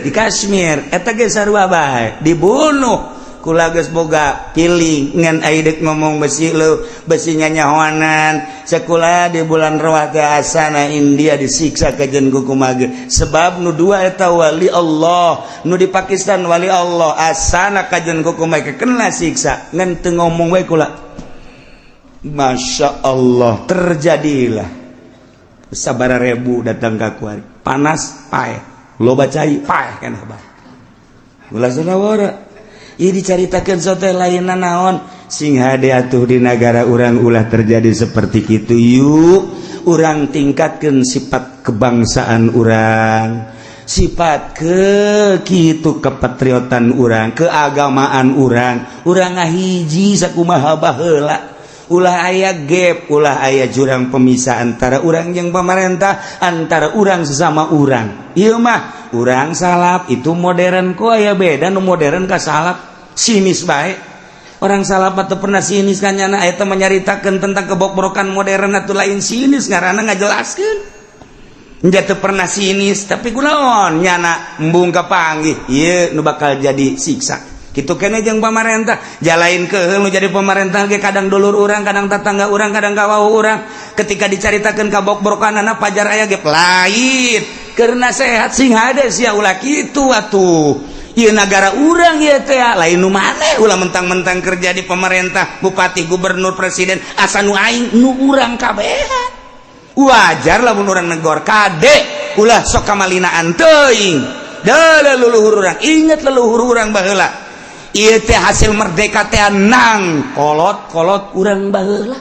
di Kashmir eta ge sarua bae, dibunuh. Kula geus boga piling ngan ai ngomong besi lu besi nyanyahoanan sekolah di bulan Rawat teh asana India disiksa kajen ku kumaha, sebab nu dua eta wali Allah, nu di Pakistan wali Allah, asana kajen ku kumaha kena siksa ngan teu ngomong we kula. Masya Allah, terjadilah sabara ribu datang ka kuari, panas paeh, loba cai paeh, keneh bae ulah sanawara. Ieu dicaritakeun sote lainna naon, sing hade atuh di negara urang ulah terjadi seperti itu. Yuk, urang tingkatkan sifat kebangsaan urang, sifat ke kitu kepatriotan urang, keagamaan urang. Urang ngahiji sakumaha baheula. Ulah aya gap, ulah aya jurang pemisah antara urang yang pemerintah, antara urang sesama urang. Ieu mah urang salaf itu modern, kok aya beda nu modern ka salaf? Sinis bae. Orang salaf atau pernah sinis kan nyana eta menyaritakeun tentang kebokbrokan modern atau lain sinis, ngaranna ngajelaskeun. Teu pernah sinis, tapi kunaon nyana embung kapanggih ieu nu bakal jadi siksa kitu keneh jeung pamarentah. Jalain ke nu jadi pemerintah ge kadang dulur urang, kadang tetangga urang, kadang kawau urang. Ketika dicaritakeun kabokbrokanana, pajar aya ge pelait karena sehat sing hade sia, ulah kitu atuh. Ieu nagara urang ieu teh, lain nu maneh. Ulah mentang-mentang kerja di pemerintah, bupati, gubernur, presiden, asa nu aing, nu urang kabehan. Wajar lamun urang negor, kade ulah sok kamalinaan teuing. Deuleu leluhur urang, inget leluhur urang baheula. Ieu teh hasil merdeka teh nang kolot-kolot urang baheula.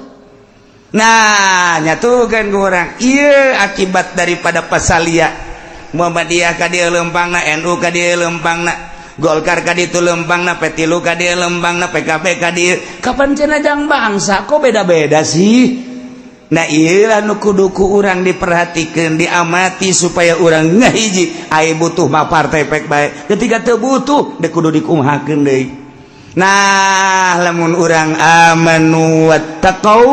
Nah, nyatukan ku urang ieu akibat daripada pasalia Muhammadiyah ka dieu lempangna, NU ka dieu lempangna, Golkar ka ditu lempangna, P3 ka dieu lempangna, PKB ka dieu. Kapan cenah jang bangsa, kok beda-beda sih? Nah, ieu nu kudu ku urang diperhatikan, diamati supaya urang ngahiji. Ai butuh mah partai pek bae, ketika teu butuh dek kudu dikumahakeun deui. Nah, lamun urang amanu wattaqau,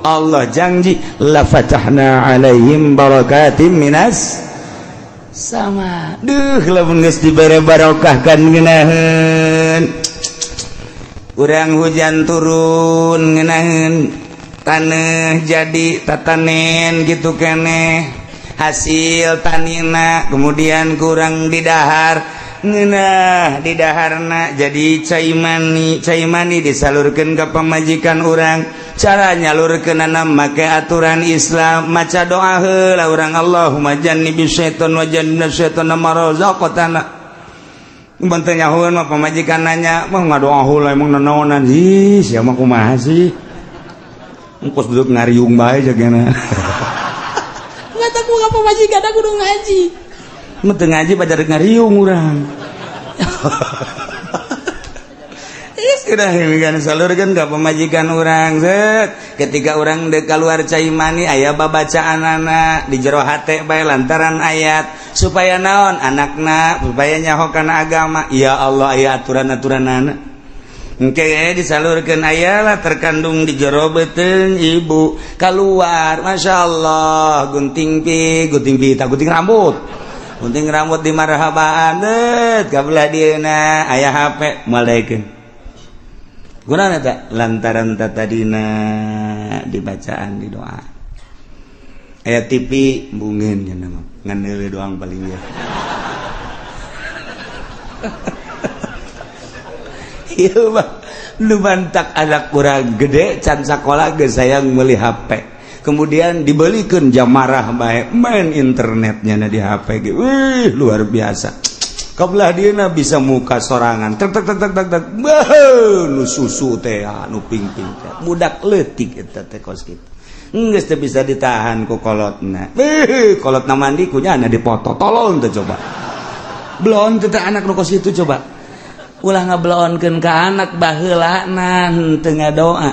Allah janji la fatahna alaihim barakatim minas sama. Duh, lamun geus dibere barokah kan ngeunaheun urang, hujan turun ngeunaheun, tanah jadi tatanen gitu keneh hasil tanina. Kemudian kurang didahar ngeunah, didaharna jadi cai mani. Cai mani disalurkan ke pamajikan urang. Cara nyalurkeunana make aturan Islam, maca doa heula urang, Allahumma jannibi syaiton wa jannibna syaiton ma razaqtana. Mun teu nyahoeun mah pamajikan nanya mah, ngadoa heula emang nanaonan? Ih, sia mah kumaha sih? Engkos duduk ngariung bae jagana. Mata ku pamajikan aku kudu ngaji. Mun teu ngaji pada ngariung urang. Ih, sudah kan salurkeun ka pamajikan urang, set. Ketika urang dek keluar cai mani, aya babacaanana di jero hate bae lantaran ayat supaya naon anakna, supaya nyaho kana agama. Ya Allah, aya aturan-aturanana. Engke disalurkeun, ayalah terkandung di jero beuteung ibu keluar, Masya Allah, gunting pi gunting pi tak gunting rambut, gunting rambut di marhabaan det kabelah dieuna aya HP moal daekeun. Gunana eta lantaran tadina dibacaan di doa. Aya TV bungin nya mah ngan doang paling ya. Iya mah lu mantak anak kurang gede can sakola geus sayang meuli HP, kemudian dibelikan jam marah bae main internetnya na di HP ge. Wih, luar biasa. Kabelah dieuna bisa muka sorangan tek tek tek tek tek tek. Beuh, nu susu teh nu ping-ping teh budak leutik eta teh kos kitu geus teu bisa ditahan ku kolotna. Beuh, kolotna mandi kunyana dipoto, tolong teh. Coba belon teh anak nu kos kitu. Coba ulah ngabelonkeun ka anak, baheula teu ngadoa.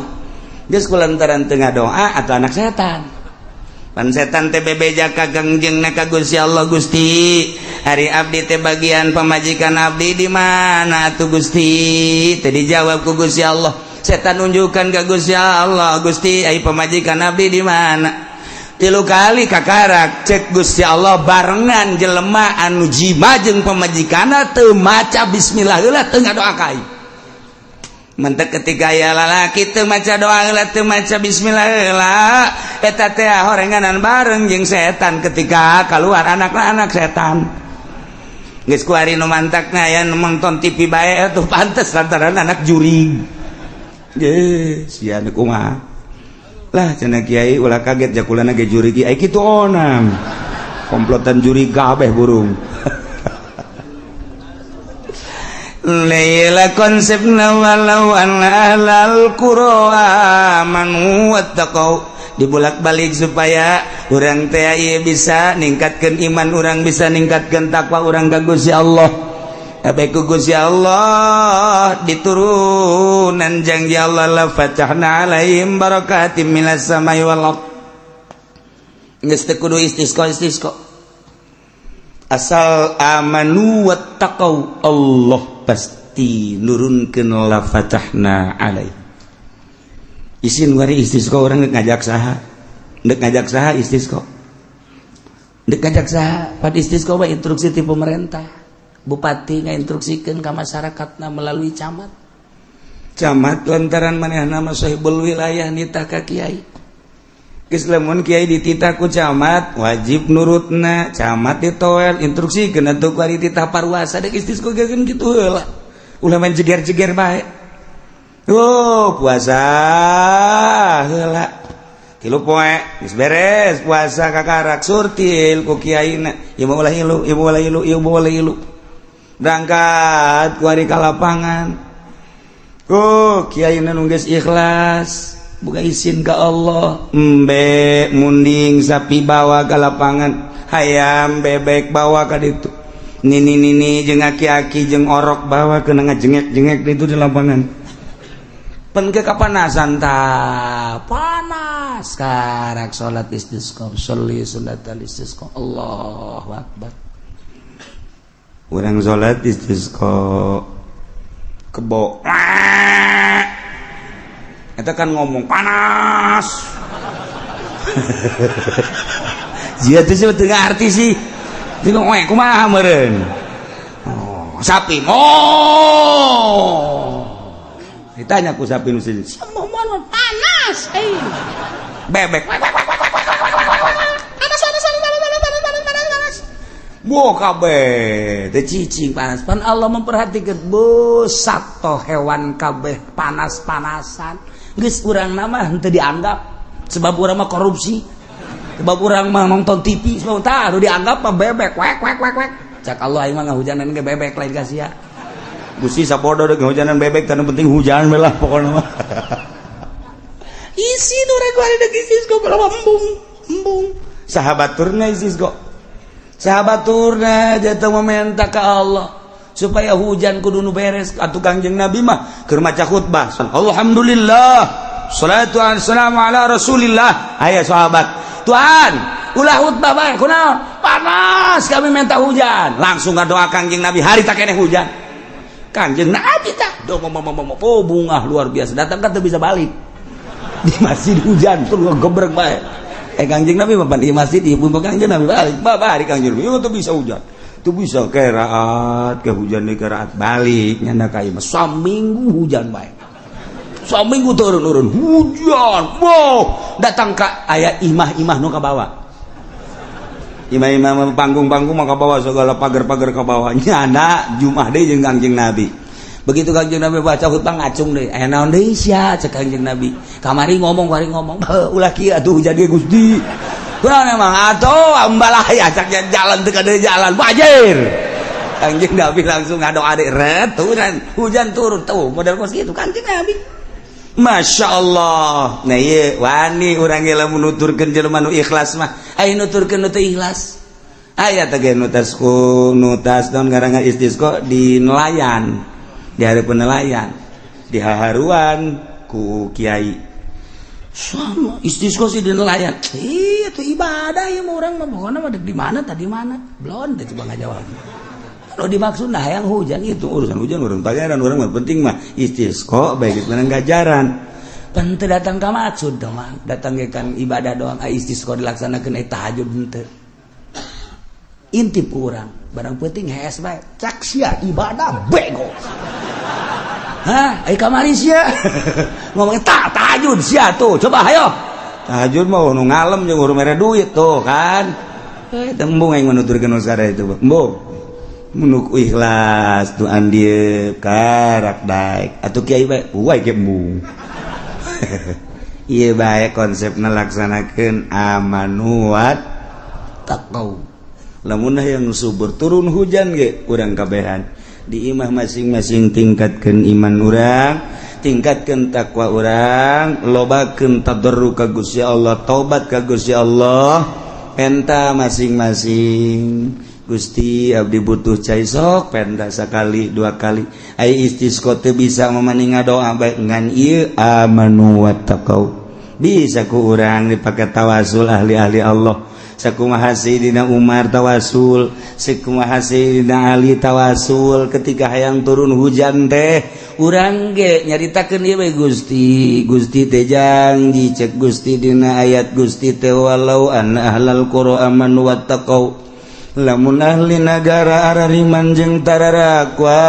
Geus kulantaran teu ngadoa atau anak setan pan setan teh bebeja ka Kangjengna, ka Gusti Allah, "Gusti, hari abdi teh bagian pamajikan abdi di mana atuh, Gusti?" Teh dijawab ku Gusti Allah. Setan nunjukkan ka Gusti Allah, "Gusti, ai pamajikan abdi di mana?" Tilu kali kakarak cek Gusti Allah, barengan jelema anu jima jeung pamajikanna teu maca bismillah heula, teu ngadoa ka aing. Mentek ketika aya lalaki teu maca doa heula, teu maca bismillah heula, eta teh horenganan bareng jeung setan. Ketika keluar anakna anak setan. Geus kuari nu mantakna aya nu nonton TV bae atuh, pantes lantaran anak jurig. Ye, sia nu kumaha lah cenah kiai, ulah kaget jakulana ge jurig ai kitu, onam komplotan jurig kabeh burung. Laila konsepna walau anna ahlal qura amanu wattaqau dibulak-balik supaya urang teh ieu bisa ningkatkeun iman urang, bisa ningkatkeun takwa urang ka Gusti Allah. Abe ku Gusti Allah diturunan janji Allah la fatahna alaihim barakatim minas samai wal ard. Geus teu kudu istisqa istisqa. Asal amanu wattaqau, Allah pasti nurunkeun la fatahna alaihim. Isin wari istisqa urang geus ngajak saha? Ndek ngajak saha istisqa? Ndek ngajak saha? Pad istisqa mah instruksi ti pemerintah. Bupati ngainstruksikeun ka masyarakatna melalui camat. Camat lantaran manehna mah sahibul wilayah nitah ka kiai. Geus lamun kiai dititah ku camat wajib nurutna, camat ditoel instruksikeun atuh ku ari titah parwasa dek istisqa ge kitu heula. Ulah main jeger-jeger bae. Oh, puasa heula. 3 poe geus beres puasa kakarak surtil ku kiaina. Ieu mah ulah ilu, ieu mah ulah ilu, ieu mah ulah ilu. Berangkat ku ari ka lapangan. Oh, kiaina nu geus ikhlas, buka izin ka Allah. Embe munding sapi bawa ke lapangan, hayam bebek bawa ka ditu. Nini-nini jeung aki-aki jeung orok bawa kena ngajengek-jengek itu di lapangan. Pen ke kapanasan ta panas karak salat istisqa, sholli sunnatal istisqa. Allahu akbar. Urang salat istisqa kebo. Eta kan ngomong panas. Jia teh sih teu ngarti sih. Dia ngomong, kumaha meureun? Oh, sapi. Oh. Ditanya ku sapi nu sini. Panas. Eh. Bebek. Panas, panas, panas, panas, panas, panas, panas, panas. Wah kabeh teu cicing panas. Pan Allah memperhatikan bu sato hewan kabeh panas-panasan. Geus urang mah henteu dianggap sebab urang mah korupsi. Sebab urang mah nonton TV, sebab tah nu dianggap mah bebek wek wek wek wek. Cak Allah aing mah ngahujanan ge bebek lain ka sia. Gusti sabodo deuk ngahujanan bebek tah nu penting hujan we lah pokona mah. Isi nu rek bari deuk istisqa embung embung. Sahabat turna istisqa. Sahabat turna jatuh meminta ke Allah supaya hujan kudu nu beres. Atuh Kangjeng Nabi mah keur maca khutbah. Alhamdulillah. Salatu wassalamu ala Rasulillah. Aya sahabat, Tuhan, ulah khutbah bae kunaon? Panas kami minta hujan. Langsung ngadoa Kangjeng Nabi hari tak keneh hujan. Kangjeng Nabi tah do oh bungah luar biasa. Datang kan teu bisa balik. Di masjid hujan tuh ngegebrek bae. Kangjeng Nabi mah di masjid ibu Kangjeng Nabi balik. Babari Kangjeng Nabi tuh bisa hujan. Tuh bisa keraat ke hujan di keraat balik nyanda ka imah saminggu hujan bae. Saminggu turun-turun hujan. Wow, datang ka aya imah-imah nu ka bawah. Imah-imah panggung-panggung mah ka bawah segala pagar-pagar ka bawah. Nyanda Jumat deui jeung Kangjeng Nabi. Begitu Kangjeng Nabi baca khutbah ngacung deui. Aya naon deui sia cek Kangjeng Nabi. Kamari ngomong kamari ngomong, ulah kieu atuh hujan ge Gusti. Kunaon emang atuh ambalaya cak jalan teu kade jalan banjir. Kangjeng Nabi langsung ngadoa deui ret hujan, hujan turun tuh model kos kitu Kangjeng Nabi. Masya Allah. Nah ieu wani urang ge lamun nuturkeun jelema nu ikhlas mah. Aya nuturkeun nu teu ikhlas. Aya teh ge nutas ku nutas naon ngarangan istisqa di nelayan. Di hareupeun nelayan. Di haharuan ku kiai. Sama istisqa sih di nelayan. Ih, itu ibadah ya urang mah pokona mah di mana tadi mana. Belum teh coba ngajawab. Kalau dimaksud nah yang hujan itu urusan hujan urang bayaran urang mah penting mah istisqa baik menang gajaran. Pan teu datang ka maksud dong mah datang ge kan ibadah doang istisqa dilaksanakeun tahajud henteu. Intip urang barang penting hees bae cak sia ibadah bego. Hah, ai kamari sia ngomong tak tahajud sia tuh coba hayo. Tahajud mah nu ngalem jeung urang mere duit tuh kan. Eh tembung aing menuturkeun usara itu. Embung. Menuk ikhlas tuh andi karak daek atuh kiai bae uai ge embung. Ieu bae konsepna laksanakeun amanu wat taqau. Lamun hayang subur turun hujan ge urang kabehan di imah masing-masing tingkatkeun iman urang, tingkatkeun takwa urang, lobakeun tadarru ka Gusti Allah, taubat ka Gusti Allah, penta masing-masing. Gusti, abdi butuh cai, sok penta sekali dua kali. Ai istisqa teu bisa memaning ngadoa bae, ngan ieu amanu wattaqau bisa ku urang dipake tawasul ahli-ahli Allah. Sakumaha Sayyidina Umar tawasul, sakumaha Sayyidina Ali tawasul ketika hayang turun hujan teh. Urang ge nyaritakeun ieu we, Gusti, Gusti teh janji, cek Gusti dina ayat Gusti teh, walau anna ahlal qura amanu wattaqau, lamun ahli nagara arariman jeung tararakwa,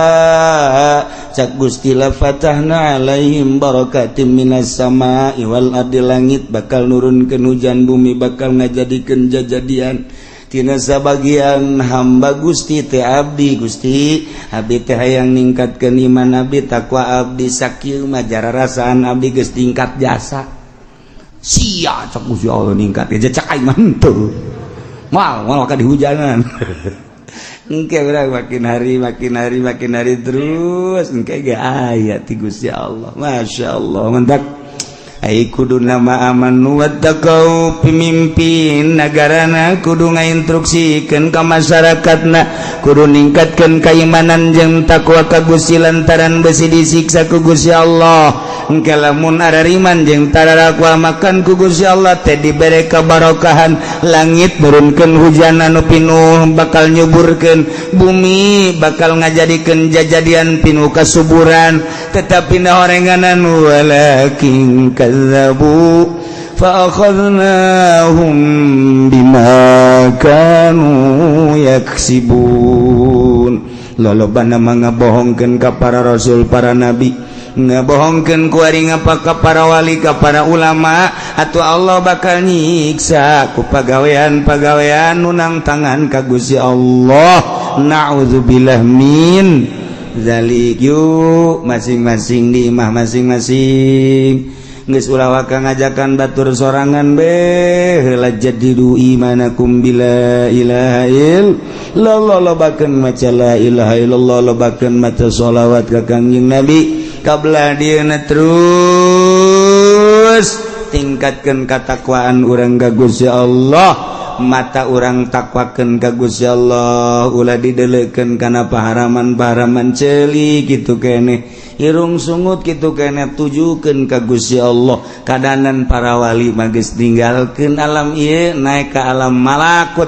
cak Gusti, la fatahna alaihim barakatim minas sama'i wal ardi, langit bakal nurunkeun hujan, bumi bakal ngajadikeun jajadian tina sabagian hamba Gusti teh. Abdi, Gusti, abdi teh hayang ningkatkeun iman abdi, takwa abdi. Sakieu mah jararasaan abdi geus tingkat jasa sia, cak Gusti Allah, ningkat ya, cak aing mah henteu. Mal mal ka dihujanan engke urang makin hari makin hari makin hari terus engke ge aya ti Gusti Allah. Masya Allah, mantap. Ai kudu nama amanu wattaqau, pemimpin negarana kudu ngainstruksikeun ka masyarakatna kudu ningkatkeun keimanan jeung takwa ka Gusti, lantaran besi disiksa ku Gusti Allah. Engke lamun arariman jeung tararakwa, makan ku Gusti Allah teh dibere kabarokahan, langit nurunkeun hujan anu pinuh bakal nyuburkeun, bumi bakal ngajadikeun jajadian pinuh kasuburan. Tetapi na orenganan, walakin kazzabu fa akhadnahum bima kanu yaksibun. Lolobana mah ngabohongkeun ka para rasul, para nabi, ngabohongkeun kuari ngapa ka para wali, ka para ulama, atau Allah bakal nyiksa ku pagawean-pagawean nu nangtangan ka Gusti Allah. Na'udzubillah min zalik. Yuk, masing-masing di imah masing-masing, geus ulah waka ngajakan batur sorangan be heula. Jadidu imanakum bila ilaha illallah, lobakeun maca la ilaha illallah, lobakeun maca sholawat ka Kangjeng Nabi kabla dieuna. Terus tingkatkeun katakwaan urang ka Gusti Allah, mata urang takwakeun ka Gusti Allah, ulah didelekeun kana paharaman-paharaman. Ceuli kitu keneh, irung sungut kitu keneh, tujukeun ka Gusti Allah. Kadanan para wali mah geus ninggalkeun alam ieu, naik ke alam malakut,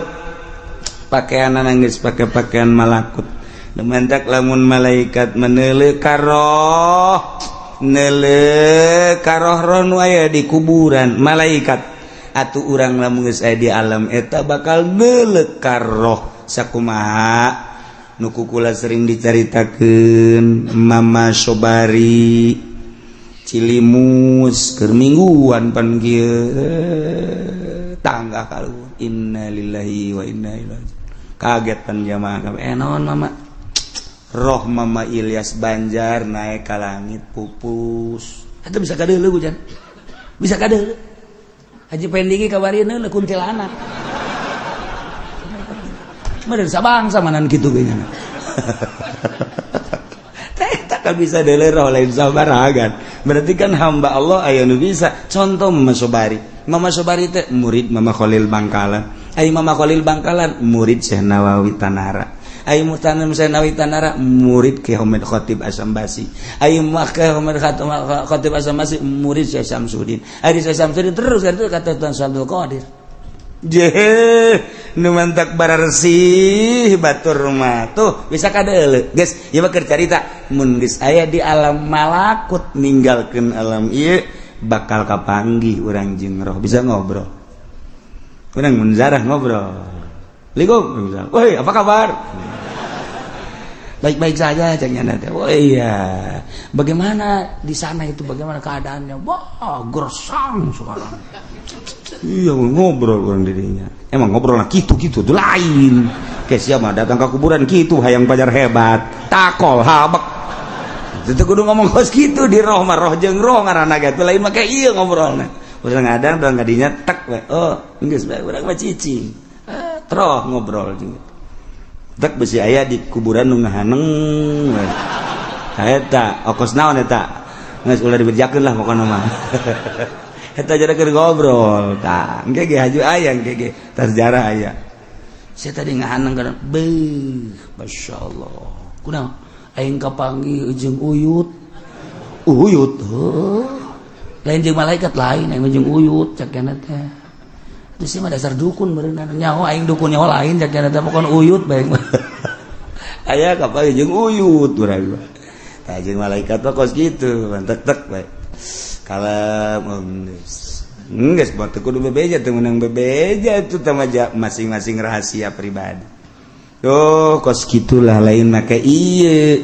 pakaian geus pake pakaian malakut. Dementak lamun malaikat meneuleuh karoh, neuleuh karoh roh nu aya di kuburan malaikat, atuh urang lamun geus aya di alam eta bakal neuleuh karoh. Sakumaha nu ku kula sering dicaritakeun, Mama Sobari Cilimus keur mingguan pan kieu, tangga kaluhur. Innalillahi wa inna ilaihi. Kaget pan jamaah kabeh. Naon, Mama? Roh Mama Ilyas Banjar naik ka langit, pupus. Eta bisa kadeuleu hujan, bisa kadeuleu. Haji Pendigi kabari neuleuh kuntilanak. Meureun sabangsa manan kitu ge nya. Teh tak bisa deuleu roh lain sabaragan. Berarti kan hamba Allah aya nu bisa. Contoh Mama Sobari. Mama Sobari teh murid Mama Khalil Bangkalan. Ai Mama Khalil Bangkalan murid Syekh Nawawi Tanara. Ai mutanam Syekh Nawawi Tanara murid Ki Hamid Khatib Asambasi. Ai Ki Hamid Khatib Asambasi murid Syekh Samsudin. Ai Syekh Samsudin terus kan itu kata Tuan Abdul Qadir. Jeh, nu mantak bararsih batur mah tuh bisa kadeuleu. Geus, ieu mah keur carita mun geus aya di alam malakut, ninggalkeun alam ieu, bakal kapanggih urang jeung roh, bisa ngobrol. Urang mun zarah ngobrol. Assalamualaikum. Woi, apa kabar? Baik-baik saja, cek nyana teh. Oh iya. Bagaimana di sana itu, bagaimana keadaannya? Wah, gersang sekarang. Iya, ngobrol orang dirinya. Emang ngobrol lah gitu-gitu tuh lain. Kayak siapa datang ke kuburan gitu hayang pajar hebat. Takol habek. Itu kudu ngomong kos gitu di roh mah, roh jeung roh ngaranna ge lain mah kayak iya ngobrolna. Urang ngadang urang kadinya tek we. Oh, geus bae urang mah cicing. Eh, troh ngobrol jeung. Tek besi aya di kuburan nu ngahaneng we. Eta okos naon eta? Geus ulah diberjakeun lah pokona mah. Eta jadi keur ngobrol tah. Engke ge haju aya, engke ge tah sejarah aya. Saya tadi ngahanang kana, beuh, Masya Allah. Kunaon? Aing kapanggih jeung uyut. Uyut heuh. Lain jeung malaikat, lain, aing jeung uyut cak cenah teh. Itu sih mah dasar dukun berenang. Nyaho aing dukun, nyaho lain cak cenah teh, pokon uyut bae. Aya kapanggih jeung uyut urang mah. Tah, jeung malaikat mah kos kitu, tek tek bae. Kalem geus. Geus buat teu kudu bebeja, teu meunang bebeja itu teh masing-masing rahasia pribadi. Tuh kos gitulah, lain make ieu.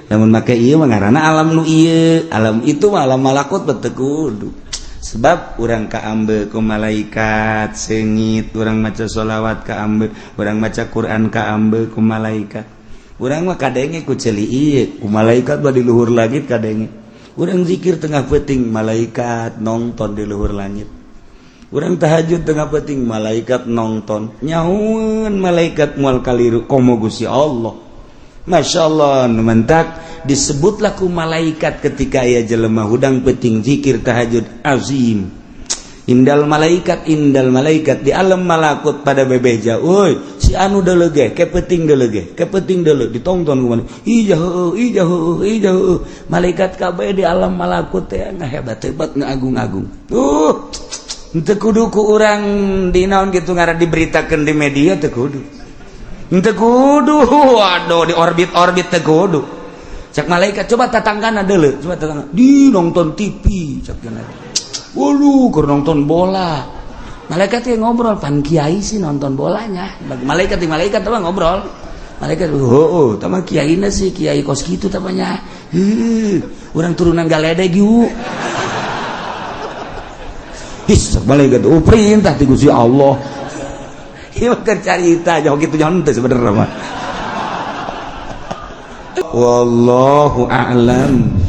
Lamun make ieu mah ngaranna alam nu ieu, alam itu mah alam malakut teu kudu. Sebab urang kaambe ku malaikat seungit, urang maca sholawat kaambe, urang maca Quran kaambe ku malaikat. Urang mah kadenge ku ceuli ieu, ku malaikat mah di luhur langit kadenge. Urang zikir tengah peuting, malaikat nonton di luhur langit. Urang tahajud tengah peuting, malaikat nonton. Nyahueun malaikat moal kaliru komo Gusti Allah. Masya Allah, nu mentak disebutlah ku malaikat ketika aya jelema hudang peuting zikir tahajud, azim indal malaikat, indal malaikat di alam malakut pada bebeja, "Woi, si anu deuleuh ge ke peuting, deuleuh ge ke peuting deuleuh." Ditonton ku mana, "Ija heueuh, ija heueuh, ija heueuh." Malaikat kabeh di alam malakut teh ngahebat-hebat, ngaagung-agung. Teu kudu ku urang di naon gitu ngaran diberitakeun di media, teu kudu. Teu kudu, waduh, di orbit-orbit teu kudu. Cak malaikat, "Coba tatanggana deuleu, coba tatangga di nonton TV," cak cenah. Waduh, keur nonton bola. Malaikat yang ngobrol, "Pan kiai sih nonton bolanya." Malaikat di malaikat apa ngobrol. Malaikat, "Oh, tama kiai sih, kiai kos kitu tamanya. Heuh, urang turunan galedeg yuk." His, malaikat, "Oh, perintah ti Gusti Allah." Ieu mah carita jauh kitu nyaho teh sebenarnya mah. Wallahu a'lam.